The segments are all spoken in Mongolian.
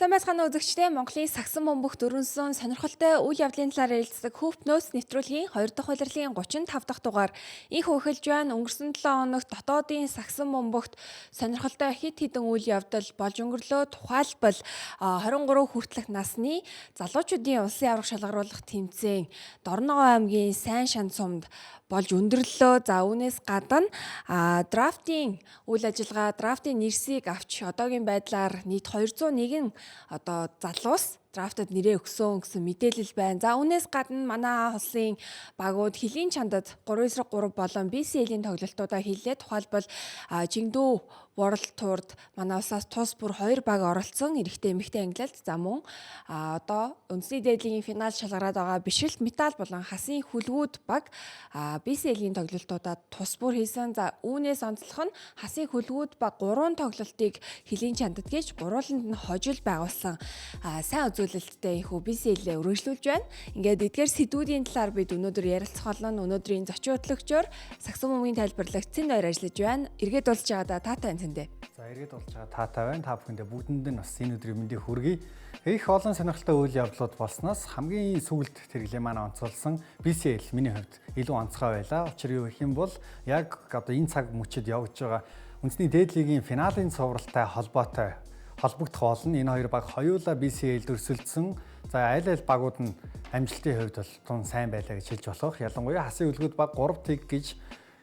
Сайн байцгаана уу үзэгчдээ. Монголын сагсан бөмбөгт өрнөсөн сонирхолтой үйл явдлын талаар ярилцдаг Хүүп нөөц нэвтрүүлгийн 2 дахь улирлын 35 дахь дугаар инх эхэлж байна. Өнгөрсөн 7 хоногт дотоодын сагсан бөмбөгт сонирхолтой хэд хэдэн үйл явдал болж өнгөрлөө. Тухайлбал 23 хүртэлх насны залуучуудын улсын аварга шалгаруулах тэмцээн Дорногов аймгийн Сайн шанд сумд болж өндөрлөө. За, үүнээс гадна драфтын үйл ажиллагаа, драфтын нэрсийг авч одоогийн байдлаар нийт 201 одоо залуус драфтад нэрээ өгсөн гэсэн мэдээлэл байна. За, үүнээс гадна манай улсын багууд хөлийн чандад 3-3 болон BCL-ийн тоглолтуудаа хийлээ. Тухайлбал Жингдүү World Tour-д манай улсаас тус бүр 2 баг оролцсон, эрэгтэй, эмэгтэй ангилалд. За, мөн одоо үндэсний дээд лигийн финал шалгараад байгаа Бишрэлт Металл болон Хасын Хүлгүүд баг BCL-ийн тоглолтуудаа тус бүр хийсэн. За, үүнээс онцлох нь Хасын Хүлгүүд баг 3 тоглолтыг хөлийн чандад гэж гурвууланд нь хожил байгуулсан сайн үзүүлэлттэй энэхүү BCL-ээ үргэлжлүүлж байна. Ингээд эдгээр сэдвүүдийн талаар бид өнөөдөр ярилцах болно. Өнөөдрийн зочин хөтлөгчөөр сагсан бөмбөгийн тайлбарлагч Цэн хоёр ажиллаж байна. Эргээд уулзж байгаадаа таатай байна, Цэндээ. За, эргээд болж байгаа таатай байна. Та бүхэндээ бүгдэнд нь бас энэ өдрийн мэндийг хүргэе. Их олон сонирхолтой үйл явдлууд болсноос хамгийн сүүлд хэрэглээ маань онцолсон BCL миний хувьд илүү онцгой байлаа. Учир юу гэх юм бол яг одоо энэ цаг мөчид явагдаж байгаа үндэсний дээд лигийн финалийн цувралтай холбоотой холбогдох болно. Энэ хоёр баг хоёулаа BCL-д өрсөлдсөн. За, аль аль багууд нь амжилтын хувьд бол тун сайн байлаа гэж хэлж болох. Ялангуяа Хасын Хүлгүүд баг 3 тэг гэж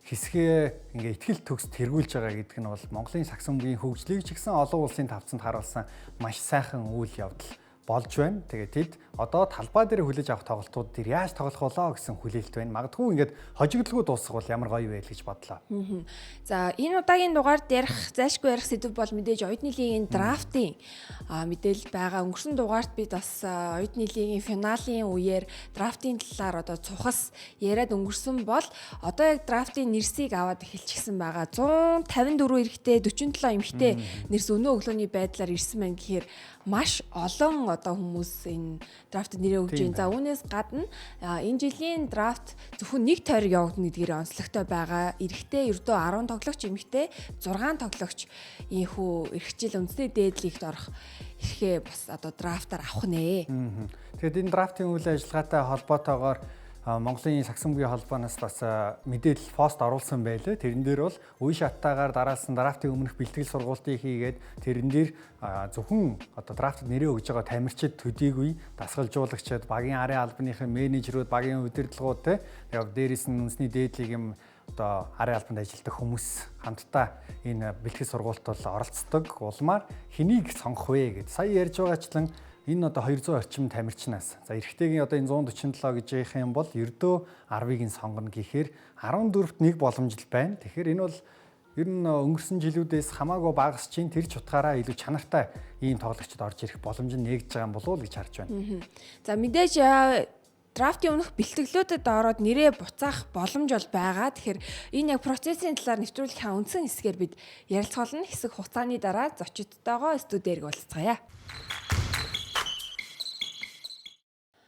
хэсгээ ингээ итгэл төгс тэргүүлж байгаа гэдэг нь бол Монголын сагсан бөмбөгийн хөгжлийг ч гэсэн олон улсын тавцанд харуулсан маш сайхан үйл явдал болж байна. Тэгээд тэд одоо талбай дээр хүлээж авах тоглолтууд дээр яаж тоглох болоо гэсэн хүлээлт байна. Магадгүй ингээд хожигдолгүй дуусах бол ямар гоё вэ гэж бодлоо. За, энэ удаагийн дугаард ярих, зайлшгүй ярих сэдэв бол мэдээж оюутны лигийн драфтын мэдээлэл байгаа. Өнгөрсөн дугаарт бид бас оюутны лигийн финалийн үеэр драфтын талаар одоо цухас яриад өнгөрсөн бол одоо яг драфтын нэрсийг аваад эхэлчихсэн байгаа. 154 эрэгтэй, 47 эмэгтэй нэрс өнөө өглөөний байдлаар ирсэн байна гэхээр маш олон одоо хүмүүс энэ драфтад нэрээ өгч байна. За, үүнээс гадна энэ жилийн драфт зөвхөн нэг тойрог явагдана гэдгээр онцлогтой байгаа. Эрэгтэй ердөө 10 тоглогч, эмэгтэй 6 тоглогч ийнхүү эрхжил үндэсний дээд лигт орох эрхээ бас одоо драфтаар авах нэ. Тэгэхээр энэ драфтын үйл ажиллагаатай холбоотойгоор Монголын сагсан бөмбөгийн холбооноос бас мэдээлэл пост оруулсан байлээ. Тэрэн дээр бол үе шаттайгаар дараалсан драфтын өмнөх бэлтгэл сургалтыг хийгээд, тэрэн дээр зөвхөн одоо драфтад нэрээ өгж байгаа тамирчид төдийгүй дасгалжуулагчид, багийн арын албаныхын менежерүүд, багийн удирдлагууд те, дээрээс нь үндэсний дээд лигийн одоо арын албанд ажилладаг хүмүүс хамтдаа энэ бэлтгэл сургалт бол оролцдог. Улмаар хэнийг сонгох вэ гэд сая ярьж байгаачлан энэ одоо 200 орчим тамирчнаас, за, эрэгтэйгийн одоо энэ 147 гэж ярих юм бол ердөө 10-ыг нь сонгоно гэхээр 14-т нэг боломж л байна. Тэгэхээр энэ бол ер нь өнгөрсөн жилүүдээс хамаагүй багас чинь тэр ч утгаараа илүү чанартай ийм тоглогчид орж ирэх боломж нь нээгдэж байгаа юм болов уу гэж харж байна. За, мэдээж драфтын өмнөх бэлтгэлүүдэд ороод нэрээ буцаах боломж бол байгаа. Тэгэхээр энэ яг процессын талаар нэвтрүүлгийн үндсэн хэсгээр бид ярилцах болно. Хэсэг хугацааны дараа зочидтойгоо студид уулзцаая.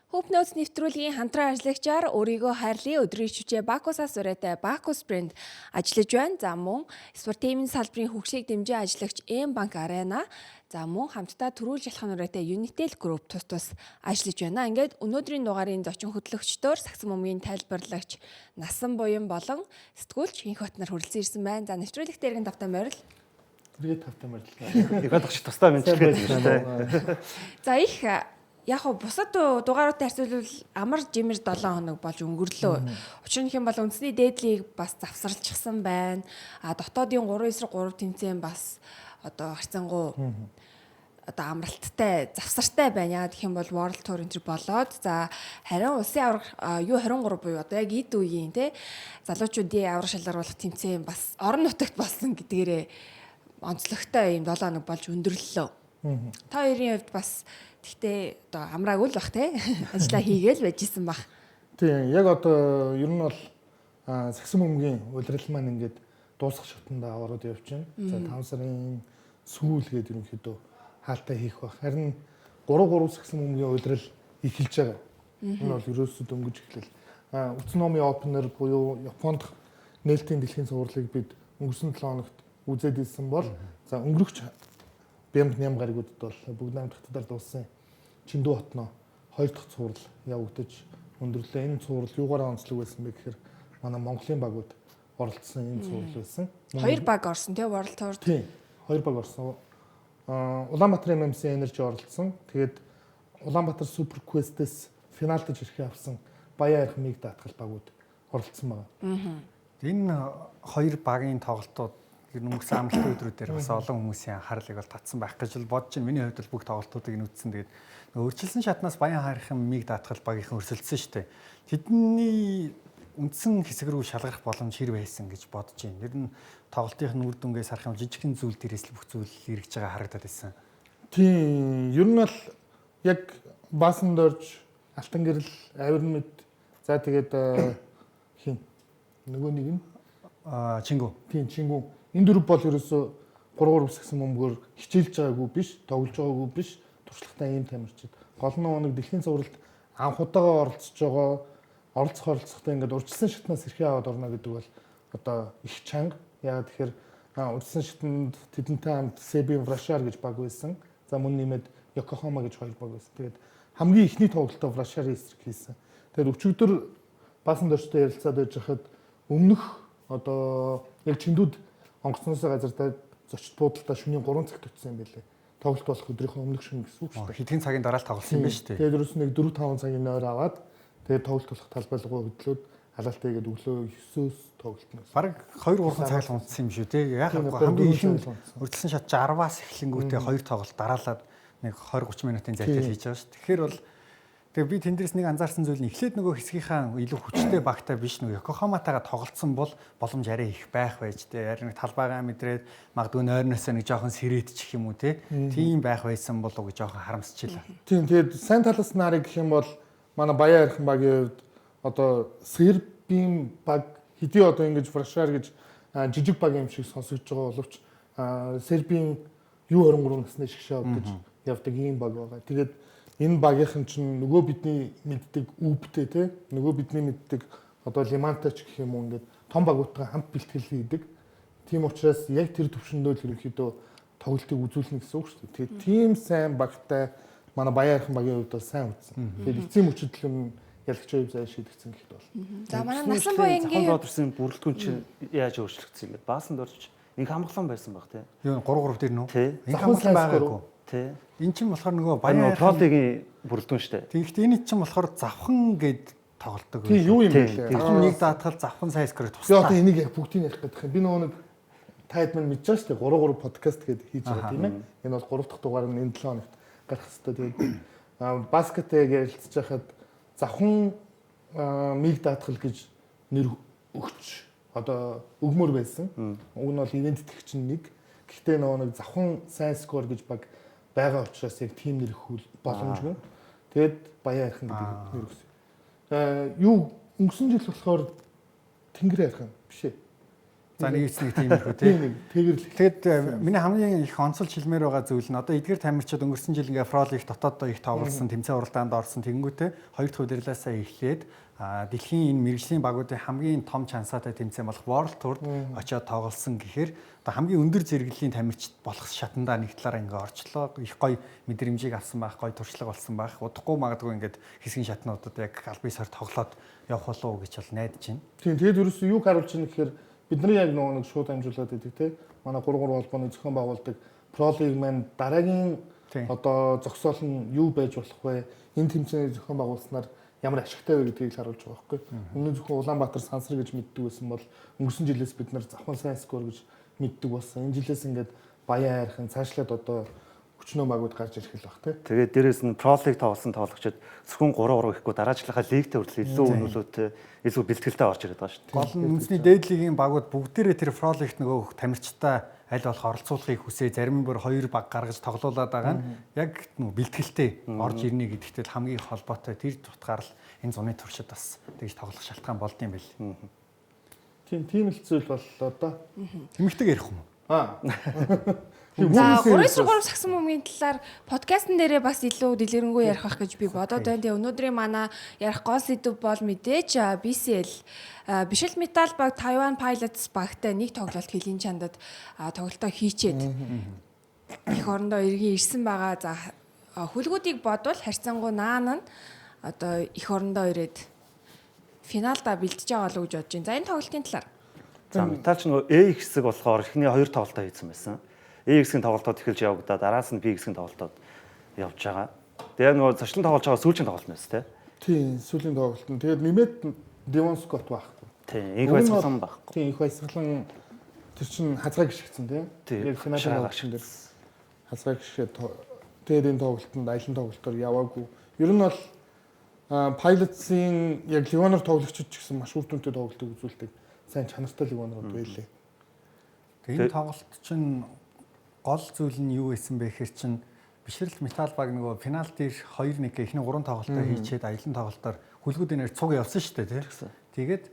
Хүүп нөөц нэвтрүүлгийн хамтран ажиллагчаар өөрийгөө хайрлын өдрийн шүжээ Бакусаас ураатай Бакус брэнд ажиллаж байна. За, мөн спортын салбарын хөгжлийг дэмжин ажиллагч М банк Арена, за, мөн хамтдаа төрүүлж ялах нураатай Unitel Group тус тус ажиллаж байна. Ингээд өнөөдрийн дугаарын зочин хөтлөгчдөр сагсан бөмбөгийн тайлбарлагч Насан Буян болон сэтгүүлч Хинх Батнар хүрэлцэн ирсэн байна. За, нэвтрүүлэгт эргэн тавтай морил. Эргээд тавтай морил. Их ойлгож тусдаа мэдчихлээ шүү дээ. За, их яг хоо бусад дугааруудтай харьцуулбал амар жимэр 7 хоног болж өнгөрлөө. Учир нь хэм бол үндэсний дээд лиг бас завсарлчихсан байна. А дотоодын 3-3 тэмцээн бас одоо харьцангуй одоо амралттай, завсартай байна. Яг гэх юм бол World Tour энэ төр болоод, за, харин улсын аварга U23 буюу одоо яг эд үеийн те залуучуудын аварга шалгаруулах тэмцээн бас орон нутагт болсон гэдгээрээ онцлогтой ийм 7 хоног болж өндөрлөлөө. Та хоёрын хувьд бас тэгтээ одоо амраагүй л бах те. Ажлаа хийгээл байж исэн бах. Тийм, яг одоо ер нь бол сагсан бөмбөгийн улирал маань ингээд дуусах шатанд ороод явж байна. За, 5 сарын сүүл гээд ерөнхийдөө хаалтаа хийх бах. Харин 3-3 сагсан бөмбөгийн улирал эхэлж байгаа. Энэ бол ерөөсөө дөнгөж эхлэл. Utsunomiya Opener буюу Японд нээлтийн дэлхийн цувралыг бид өнгөрсөн 7 хоногт үзээд ирсэн бол, за, өнгөрөх Бямд ням гаригуудад бол бүгд 8 дахь талаар дууссан Чиндүү хотноо 2 дахь цуврал явагдаж өндөрлөө. Энэ цуврал юугаараа онцлог байсан бэ гэхээр манай Монголын багууд оролцсон энэ цуврал байсан. 2 баг орсон тий World Tour. Тийм. 2 баг орсон. Улаанбаатар MMC Energy оролцсон. Тэгээд Улаанбаатар Super Quest-ээс финалд ирэхээ авсан Баян архи миг даатгал багууд оролцсон байна. Энэ хоёр багийн тоглолтууд ер нь өнгөрсөн амралтын өдрүүдээр бас олон хүмүүсийн анхаарлыг бол татсан байх гэж л бодож байна. Миний хувьд бол бүх тоглолтуудыг нь үзсэн. Тэгээд өөрчилсөн шатнаас Баян хайрхан миг даатгал багийнхан өрсөлдсөн шүү дээ. Тэдний үндсэн хэсэг рүү шалгарах боломж хэр байсан гэж бодож байна. Ер нь тоглолтын үр дүнгээс харах юм жижигхэн зүйл дээрээс л бүх зүйл эргэж байгаа харагдаад байсан. Тийм, ер нь бол яг Баасан дорж, Алтан гэрэл, Авир мэд за тэгээд хин нөгөө нэг нь Чингүн. Тийм, Чингүн. Энэ дөрөв бол ерөөсөө 3 3 сагсан бөмбөгөөр хичээлж байгаагүй биш, тоглож байгаагүй биш, туршлагатай ийм тамирчид. Гол нь нэг дэлхийн цувралд анх удаага оролцож байгаа, оролцохдоо ингээд урьдчилсан шатнаас эрхээ аваад орно гэдэг бол одоо их чанга. Яагаад тэгэхээр урьдчилсан шатанд тэдэнтэй хамт Себин Врашар гэж баг байсан. За мөн нэмээд Йокохама гэж хоёр баг байсан. Тэгээд хамгийн эхний тоглолтоо Врашарын эсрэг хийсэн. Тэгээд өчигдөр Баасан доржтой ярилцаад байж хахад өмнөх одоо яг Чиндүүд онгоцноосоо газардаа зочд буудалдаа шөнийн 3 цагт очсон юм байлээ. Тоглолт болох өдрийнхөө өмнөх шөнө гэсэн үг шүү дээ. Хэдхэн цагийн дараа л тоглосон юм байна шүү дээ. Тэгээд ерөөс нэг 4-5 цагийн нойр аваад тэгээд тоглолт болох талбайлгуу хөдлөөд халаалтай хийгээд өглөө 9-өөс тоглолт нь. Бараг 2-3 цаг л унтсан юм шүү дээ. Яг хамгийн ихэнд урьдчилсан шат 10-аас эхлэнгүүтээ 2 тоглолт дараалаад нэг 20-30 минутын зайтай хийж байгаа шүү. Тэгэхээр бол тэгээ би тэн дээрс нэг анзаарсан зүйл нь эхлээд нөгөө хэсгийнхаа илүү хүчтэй багтай биш нөгөө Йокохаматайгаа тоглолцсон бол боломж арай их байх байж тээ. Арай нэг талбайгаа мэдрээд магадгүй нойрноосоо нэг жоохон сэрээдчих юм уу те. Тийм байх байсан болов уу гэж жоохон харамсчихлаа. Тийм, тэгээд сайн талаас нь харъя гэх юм бол манай Баян архин багийн хувьд одоо Сербийн баг хэдий одоо ингэж Врашар гэж жижиг баг юм шиг сонсогдож байгаа боловч Сербийн U23 насны шгшээ гэж явдаг ийм баг байгаа. Тэгээд энэ багийнхан чинь нөгөө бидний мэддэг ҮБ-тэй те нөгөө бидний мэддэг одоо Лимантай ч гэх юм уу ингээд том багуудтай хамт бэлтгэл хийдэг. Тийм учраас яг тэр төвшөндөө л ерөнхийдөө тоглолтыг үзүүлнэ гэсэн үг шүү дээ. Тэгээд тийм сайн багтай манай Баян архин багийн хувьд бол сайн үзсэн. Тэгээд эцсийн мөчөд л юм ялагчийн хувь зай шийдэгдсэн гэхэд бол. За манай Насан буянгийн Завхан Бродерсын бүрэлдэхүүн чинь яаж өөрчлөгдсөн юм бэ? Баасан дорж инх амгалан байсан баг тий. Юу 3-3 дээр нүү? Инх амгалан байгаагүй. Тий. Эн чинь болохоор нөгөө Баян Пролигийн бүрэлдэхүүн шүү дээ. Тэгэхдээ энэ чинь болохоор завхан гэд тоглолдог. Тийм юу юм бэ? Завхан нэг даатгал завхан сайн скор тусдаа. Би одоо энийг яг бүгдийг ярих гэдэг юм. Би нөгөө нэг таад мань мэдж байгаа шүү дээ. 3-3 подкаст гэд хийж байгаа тийм ээ. Энэ бол 3 дахь дугаар нь энэ 7 хоногт гарах хэвээр. Тэгээд баскет яг ярилцж байхад завхан миг даатгал гэж нэр өгч одоо өгмөр байсан. Уг нь бол ивент тэгч нэг. Гэхдээ нөгөө нэг завхан сайн скор гэж баг байгаа учраас яг тийм нэр өгөх боломжгүй. Тэгээд Баян архин гэдэг нэр өгсөн. Юу өнгөрсөн жил болохоор Тэнгэр архин биш ээ. За нэг нэг тийм их үү тий. Нэг тэгэрлэг. Тэгэд миний хамгийн их онцолж хэлмээр байгаа зүйл нь одоо эдгээр тамирчид өнгөрсөн жил ингээ Фрол их дотооддоо их тоглосон, тэмцээн уралдаанд орсон тэгэнгүүтээ хоёр дахь удирлаасаа эхлээд дэлхийн энэ мэрэгжлийн багуудын хамгийн том чансаатай тэмцээн болох World Tour-д очиод тоглосон гэхээр одоо хамгийн өндөр зэрэглэлийн тамирчид болох шатандаа нэг талаараа ингээ орчлоо. Их гоё мэдрэмжийг авсан байх, гоё туршлага болсон байх. Удахгүй магадгүй ингээд хэсгийн шатнуудад яг аль биесээр тоглоод явах болов уу гэж бол найдаж байна. Тийм, тэгээд ерөөсөө юу харуулж байна гэхээр бидний яг нөгөө нэг шууд амжуулаад байдаг те. Манай 3-3 холбооны зохион байгуулдаг Pro League маань дараагийн одоо зогсоол нь юу байж болох вэ? Энэ тэмцээнийг зохион байгуулснаар ямар ашигтай вэ гэдгийг л харуулж байгаа байхгүй. Өмнө нь зөвхөн Улаанбаатар сансар гэж мэддэг байсан бол өнгөрсөн жилээс бид нар завхан сайн скор гэж мэддэг болсон. Энэ жилээс ингээд Баян хайрхан цаашлаад одоо өчнөө багууд гарч ирэх л баг те. Тэгээд дээрэс нь Pro League тоглосон тоглогчид зөвхөн 3-3 гэхгүй дараа жилийнхаа лигтэй хүртэл илүү нөлөөтэй, илүү бэлтгэлтэй орж ирээд байгаа шүү дээ. Гол нь үндэсний дээд лигийн багууд бүгдээрээ тэр Pro League-т нөгөө тамирчтай аль болох оролцуулахыг хүсээ зарим нь бүр хоёр баг гаргаж тоглоулаад байгаа нь яг нөгөө бэлтгэлтэй орж ирнэ гэдэгтэй л хамгийн их холбоотой тэр утгаар л энэ зуны туршид бас тэгж тоглох шалтгаан болд юм бэл. Тийм л зүйл боллоо доо. Тэмэгтэй ярих юм уу? Аа. За 3-3 сагсан бөмбөгийн талаар подкастн дээрээ бас илүү дэлгэрэнгүй ярих байх гэж би бодоод байна. Тэгээ өнөөдрийн манай ярих гол сэдэв бол мэдээж BCL Бишэл Метал баг Тайван Pilots багтай нэг тоглолт хөлийн чандад тоглолтоо хийчээд. эх орондоо эргэн ирсэн байгаа. За, хүлгүүдийг бодвол харьцангуй наан нь одоо эх орондоо ирээд финалдаа бэлдэж байгаа болов уу гэж бодож байна. За, энэ тоглолтын талаар. За, Металл ч нөгөө A хэсэг болохоор эхний 2 тоглолтоо хийсэн байсан. A хэсгийн тоглолтод эхэлж явагдаад араас нь B хэсгийн тоглолтод явж байгаа. Тэгээ нөгөө зочлон тоглож байгаа сүүлчийн тоглолт нь байсан тий. Тийм, сүүлийн тоглолт нь. Тэгээд нэмээд Девон Скотт байхгүй. Тийм, инх баясгалан байхгүй. Тийм, инх баясгалан тэр чинь хазгай гიშгцэн тий. Яг финалийн тоглолтын дээр хазгай гიშгээд тэгээд энэ тоглолтод аялан тоглолтоор яваагүй. Ер нь бол Pilots-ийн яг Ливанор тоглогчид ч гэсэн маш үр дүнтэй тоглолтыг үзүүлдэг. Сайн чанартай Ливанорууд байлээ. Тэгээ энэ тоглолт чинь гол зүйл нь юу байсан бэ гэхээр чинь бишрэлт Металл баг нөгөө финал дээр 2-1 эхний 3 тоглолтоо хийчээд аялан тоглолтоор хүлгүүдийн нэр цуг явсан шүү дээ тий. Тэгээд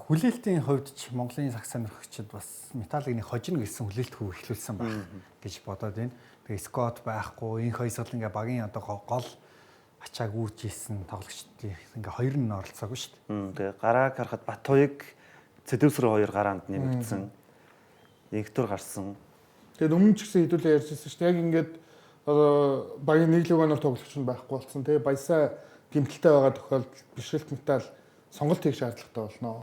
хүлээлтийн хувьд ч Монголын сагс сонирхогчид бас Металлыг нэг хожино гэсэн хүлээлт хүү эхлүүлсэн байх гэж бодоод байна. Тэгээ Скот байхгүй, инх хоёсгал ингээ багийн одоо гол ачааг үүрж исэн тоглогчдын ингээ хоёр нь оролцоогүй шүү дээ. Тэгээ гарааг харахад Батуйг Цэдвсрөө хоёр гараанд нэмэгдсэн. Инхтөр гарсан. Тэгээд өмнө ч гэсэн хэдүүлээ ярьжсэн шүү дээ. Яг ингээд одоо багийн нэг легионер тоглогч нь байхгүй болсон. Тэгээ баясаа гэмтэлтэй байгаа тохиолдолд бишрэлт Металл сонголт хийх шаардлагатай болно.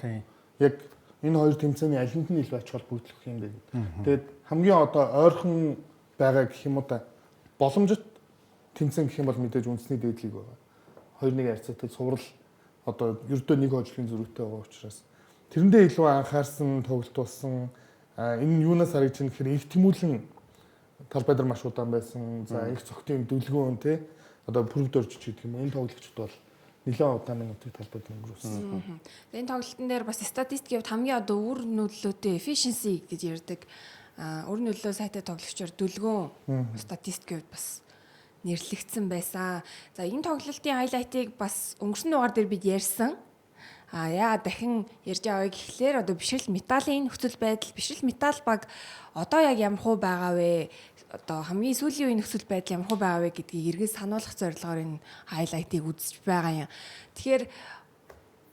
Яг энэ хоёр тэмцээний алинд нь илүү ач холбогдол өгөх юм бэ гэдэг. Тэгээд хамгийн одоо ойрхон байгаа гэх юм уу та боломжит тэмцээн гэх юм бол мэдээж үндэсний дээдлийг байгаа. 2-1 харьцаатай цуврал одоо ердөө нэг хожлын зөрүүтэй байгаа учраас тэрэндээ илүү анхаарсан тоглолт болсон. Энэ нь юунаас харагдаж байна гэхээр их тэмүүлэн талбай дээр маш удаан байсан. За, их цогтын дүлгөөн те одоо пүрэв дөрж ч гэдэг юм. Энэ тоглогчд бол нэлээд удаан минутыг талбайд өнгөрүүлсэн. Энэ тоглолтын дээр бас статистикийн хувьд хамгийн одоо үр нөлөөтэй efficiency гэж ярьдаг. Үр нөлөө сайтай тоглогчоор дүлгөөн статистикийн хувьд бас нэрлэгдсэн байсан. За, энэ тоглолтын highlight-ыг бас өнгөрсөн дугаар дээр бид ярьсан. А яагаад дахин ярьж авъя гэхлээр одоо бишрэл Металлын нөхцөл байдал, бишрэл Металл баг одоо яг ямар хуу байгаа вэ? Одоо хамгийн сүүлийн үеийн нөхцөл байдал ямар хуу байгаа вэ гэдгийг эргэн сануулгах зорилгоор энэ highlight-ыг үзэж байгаа юм. Тэгэхээр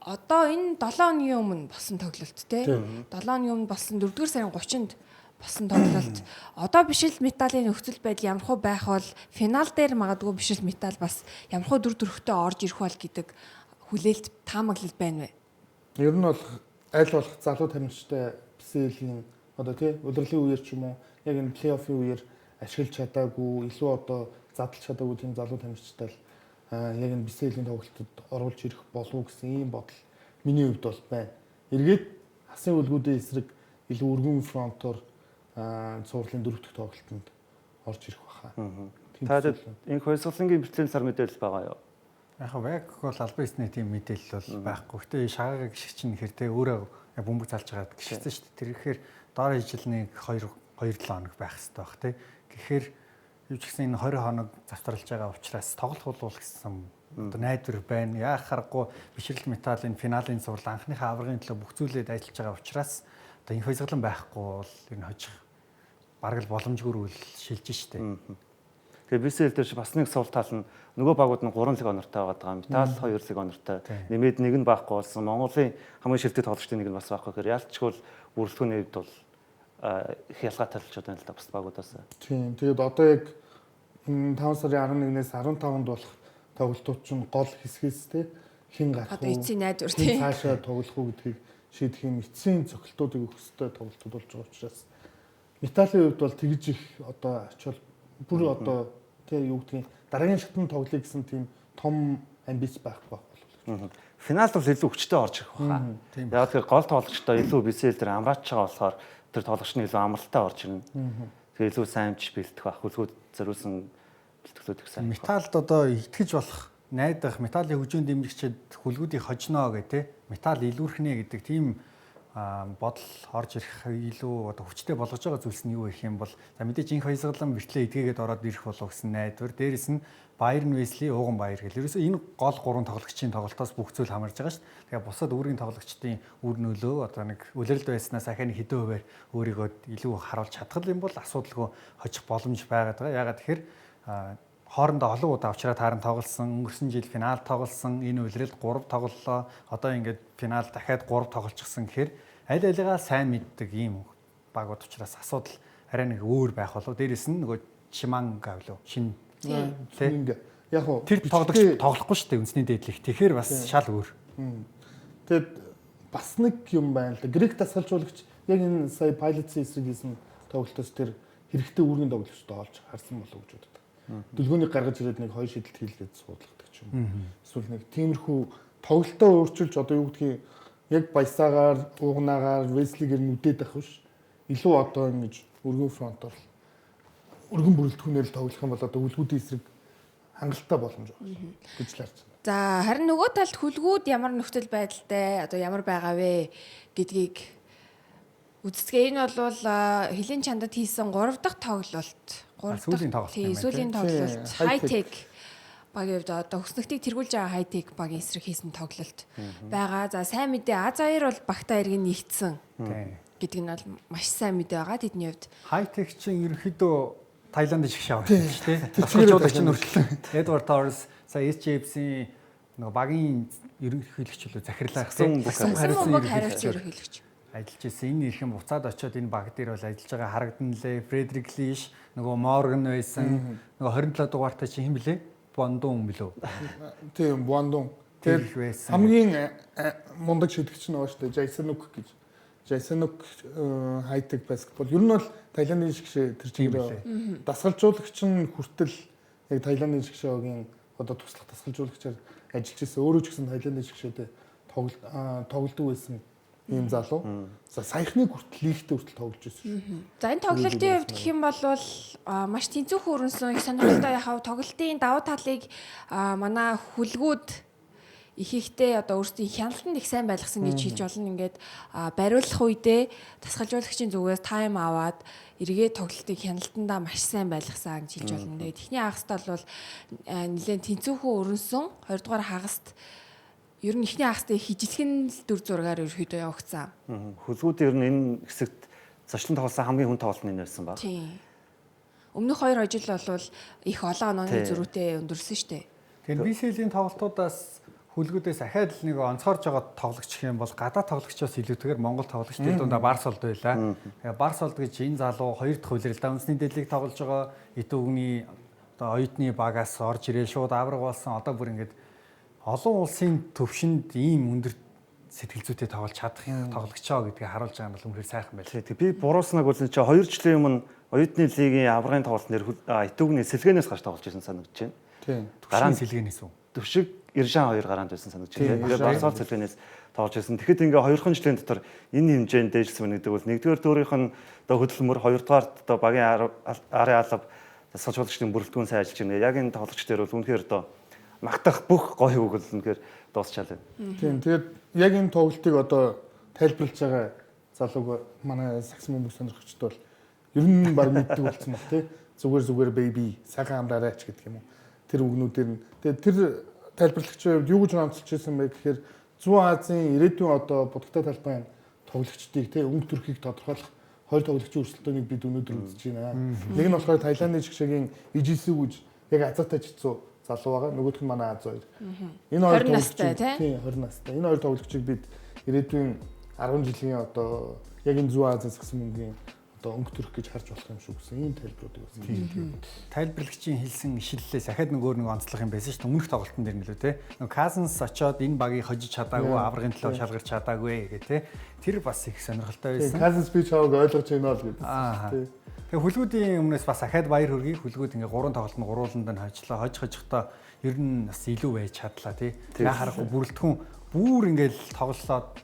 одоо энэ 7 хоногийн өмнө болсон тоглолт те 7 хоногийн өмнө болсон 4-р сарын 30-нд болсон тоглолт. Одоо бишрэл Металлын нөхцөл байдал ямар хуу байх бол финал дээр магадгүй бишрэл Металл бас ямар хуу дүр төрхтэй орж ирэх бол гэдэг хүлээлт таамаглал байна вэ? Ер нь бол аль болох залуу тамирчтай BCL-ийн одоо тий улирлын үеэр ч юм уу яг энэ плей-оффын үеэр ашиглаж чадаагүй, илүү одоо задлж чадаагүй тийм залуу тамирчтай л яг энэ BCL-ийн тоглолтод оруулж ирэх болов уу гэсэн ийм бодол миний хувьд бол байна. Эргээд хасын үлгүүдийн эсрэг илүү өргөн фронтоор цувралын дөрөв дэх тоглолтод орж ирэх баха. Та энэ Хоёсгалангийн бэртлийн сар мэдээлэл байгаа юу? Яг яг бол албан ёсны тийм мэдээлэл бол байхгүй. Гэтэ шагаагаа гიშгч нь хэр те өөрөө бөмбөг залж байгаад гიშгцэн шүү дээ. Тэр ихээр доор хижил нэг 2 2 7 хоног байх хэрэгтэй байх те. Гэхээр юу ч гэсэн энэ 20 хоног завтарлаж байгаа учраас тоглох болов гэсэн одоо найдвар байна. Яах аргагүй бишрэл Металлын финалийн цуврал анхныхаа аваргын төлөө бүх зүйлээ дайчилж байгаа учраас одоо энэ хоёсгалан байхгүй бол энэ хожих бараг л боломжгүй рүү шилжиж штэ. Тэгээ BCL дээр чи бас нэг сул тал нь нөгөө багууд нь 3 лиг онортой байгаа даа. Металл 2 лиг онортой. Нэмээд нэг нь байхгүй болсон. Монголын хамгийн шилдэг тоглогчдын нэг нь бас байхгүй гэхээр ялчгүй бүрэлдэхүүний хувьд бол их ялгаатай л ч байна л да бус багуудаас. Тийм. Тэгээд одоо яг энэ 5 сарын 11-ээс 15-нд болох тоглолтууд чинь гол хэсгээс те хэн гарах вэ? Одоо эцсийн найдвар тийм. Цаашаа тоглох уу гэдгийг шийдэх юм эцсийн цохилтуудыг өгөх ёстой тоглолтууд болж байгаа учраас Металлын хувьд бол тэгж их одоо ачаал бүр одоо тий юу гэдгийг дараагийн шатнд тоглоё гэсэн тийм том амбиц байхгүй байх. Финалд бол илүү хүчтэй орж ирэх баха. Яг тэгэхээр гол тоглогчдоо илүү BCL дээр амраач байгаа болохоор тэр тоглогч нь илүү амралтай орж ирнэ. Тэгээ илүү сайн амжиж бэлтгэх бах. Хүлгүүд зориулсан бэлтгэлүүд их сайн. Металлд одоо итгэж болох найдах металлын хөгжөөнд дэмжигчид хүлгүүдийг хожноо гэх те металл илүүрхнэ гэдэг тийм бодол орж ирэх илүү одоо хүчтэй болгож байгаа зүйлс нь юу гэх юм бол за мэдээж инх баясгалан бэртлээ эдгээгээд ороод ирэх болов гэсэн найдвар. Дээрэс нь Байерн Весли ууган баяр гэл. Ерөөсөө энэ гол гурван тоглогчийн тоглолтоос бүх зүйл хамаарж байгаа шүү дээ. Тэгээ бусад үүргийн тоглогчдын үр нөлөө одоо нэг үлрэлд байснаас ахаа нэг хэдэн хувиар өөрийгөө илүү харуулж чадах юм бол асуудалгүй хожих боломж байгаад байгаа. Ягаад тэгэхээр хоорондоо олон удаа авчраа тааран тоглосон, өнгөрсөн жил финал тоглосон, энэ улиралд 3 тоглолоо. Одоо ингээд финал дахиад 3 тоглолцсон гэхээр аль алигаа сайн мэддэг ийм багууд учраас асуудал арай нэг өөр байх болов. Дээрээс нь нөгөө Чиманг гавлуу шинэ тий. Яг уу тэр тоглогч тоглохгүй шүү дээ үндэсний дээдлих. Тэгэхээр бас шал өөр. Тэгэд бас нэг юм байна л да. Грек дасгалжуулагч яг энэ сая Pilots-ийн эсрэг хийсэн тоглолтоос тэр хэрэгтэй үүргийн тоглогчдоо олж харсан болов уу гэж боддог. Дүлгөөнийг гаргаж ирээд нэг хоёр шидэлт хийлгээд суудлагдаг ч юм. Эсвэл нэг тиймэрхүү тоглолтоо өөрчилж одоо юу гэдгийг яг баясаагаар, уугнаагаар, Веслигээр нүдээд байх биш. Илүү одоо ингэж өргөн фронтоор өргөн бүрэлдэхүүнээр л тоглох юм бол одоо үлгүүдийн эсрэг хангалттай боломж байна гэж л харж байна. За харин нөгөө талд хүлгүүд ямар нөхцөл байдалтай одоо ямар байгаа вэ гэдгийг үздэгэ. Энэ бол хөлийн чандад хийсэн 3 дахь тоглолт. 3 сүүлийн тоглолт. Тийм, сүүлийн тоглолт. High Tech багийн хувьд одоо хөснөгтийг тэргүүлж байгаа High Tech багийн эсрэг хийсэн тоглолт байгаа. За сайн мэдээ Аз2 бол багтаа иргэн нэгдсэн гэдэг нь бол маш сайн мэдээ байгаа тэдний хувьд. High Tech чинь ерөнхийдөө Таиланд шиг шавар шүү дээ. Тасгалжуулагч нь хүртэл Эдвард Торрес сая SJF-ийн нөгөө багийн ерөнхийлөгч лөө захирлаа гэсэн хариуцсан ерөнхийлөгч ажиллаж исэн. Энэ ирхэн буцаад очиод энэ баг дээр бол ажиллаж байгаа харагдан лээ. Фредерик Лиш, нөгөө Морган байсан. Нөгөө 27 дугаартай чи хэн блэ? Бондун билүү? Тийм, Бондун. Тэр хамгийн мундаг шидэгч нь байгаа шүү дээ. Жайсанук гэж. Жайсанук хай-тек баскетбол. Ер нь бол Таиландын шгшээ тэр чигээр дасгалжуулагч нь хүртэл яг Таиландын шгшээгийн одоо туслах дасгалжуулагчаар ажиллаж исэн. Өөрөө ч гэсэн Таиландын шгшээтэй тоглодог байсан ийм залуу. За саяхны хүртэл лигтээ хүртэл тоглож байсан шүү. За энэ тоглолтын хувьд гэх юм бол маш тэнцвэрхэн өрнөсөн их сонирхолтой яхав тоглолтын давуу талыг манай хүлгүүд их ихтэй одоо өөрсдийн хяналтанд их сайн байлгасан гэж хэлж болно. Ингээд бариулах үедээ тасгалжуулагчийн зүгээс тайм аваад эргээ тоглолтыг хяналтандаа маш сайн байлгасан гэж хэлж болно. Тэгээд эхний хагаст бол нэлээд тэнцвэрхэн өрнөсөн. Хоёрдугаар хагаст ер нь эхний хагастай хижлэгэн л 4-6-аар ерөөхдөө явагдсан. Хөлгүүд ер нь энэ хэсэгт зочлон тоглосон хамгийн хүн тоглолт нь энэ байсан ба. Тийм. Өмнөх хоёр ажил бол их олон онооны зөрүүтэй өндөрсөн шүү дээ. Тэгэхээр BCL-ийн тоглолтуудаас хүлгүүдээс ахаад л нэг онцгойрж байгаа тоглогч гэх юм бол гадаад тоглогчоос илүүтэйгээр Монгол тоглогч тэр дундаа Барсолд байлаа. Тэгээ Барсолд гэж энэ залуу хоёр дахь улиралдаа үндэсний дэдлийг тоглож байгаа Итүгний одоо оюутны багаас орж ирээ шууд авраг болсон. Одоо бүр ингээд олон улсын төвшөнд ийм өндөр сэтгэл зүйтэй тоглож чадах тоглогчоо гэдгийг харуулж байгаа юм бол үнэхээр сайхан байл. Тэг би бурууснааг бол чи 2 жилийн өмнө оюутны лигийн аврагын тоглолт нэр Итүгний сэлгэнээс гарч тоглож байсан санагдаж байна. Тийм. Гараан сэлгэнээс үү? Төвшиг Иржан хоёр гараанд байсан санагдаж байна. Тэгээ Барсол сэлгэнээс тоглож байсан. Тэгэхэд ингээ 2хан жилийн дотор энэ хэмжээнд дээшилсэн байна гэдэг бол нэгдүгээр өөрийнх нь одоо хөдөлмөр, хоёрдугаар одоо багийн арын алба дасгалжуулагчдын бүрэлдэхүүн сайн ажиллаж байна. Яг энэ тоглогч дээр бол үнэхээр одоо магтах бүх гоё үг л үнэхээр дуусчаалаа. Тийм. Тэгээд яг энэ тоглолтыг одоо тайлбарлаж байгаа залууг манай сагсан бөмбөг сонирхогчд бол ер нь баг мэддэг болсон баг тий. Зүгээр baby сайхан амраарай ч гэдэг юм уу. Тэр үгнүүдээр нь тэгээд тэр тайлбарлагчийн хувьд юу гэж онцолж ирсэн бэ гэхээр Зүүн Азийн ирээдүйн одоо будагтай талбайн тоглогчдыг тий өнгө төрхийг тодорхойлох хоёр тоглогчийн өрсөлдөөнийг бид өнөөдөр үзэж байна. Нэг нь болохоор Таиландын шгшээгийн Ижисү гэж яг азаатай жицүү залуу байгаа. Нөгөөх нь манай Аз хоёр. Энэ хоёр настай тий 20 настай. Энэ хоёр тоглогчийг бид ирээдүйн 10 жилийн одоо яг энэ Зүүн Азийн сагсан мөнгөний одоо өнгө төрөх гэж харж болох юм шүү гэсэн ийм тайлбаруудыг бас тийм. Тайлбарлагчийн хэлсэн ишлэлээс ахаад нөгөө нэг онцлог юм байсан шүү дээ. Өмнөх тоглолтын дээр нэлээ те. Нөгөө Cousins очоод энэ багийг хожиж чадаагүй, аврагын төлөө шалгарч чадаагүй гэх те. Тэр бас их сонирхолтой байсан. Cousins би чамайг ойлгож байна л гэдэг. Тэгээ хүлгүүдийн өмнөөс бас ахаад баяр хүргэе. Хүлгүүд ингээ гурван тоглолт нь гурвууланд нь хожлоо. Хож хожихдоо ер нь бас илүү байж чадлаа тий. Яа харахгүй бүрэлдэхүүн бүр ингээл тоглолоод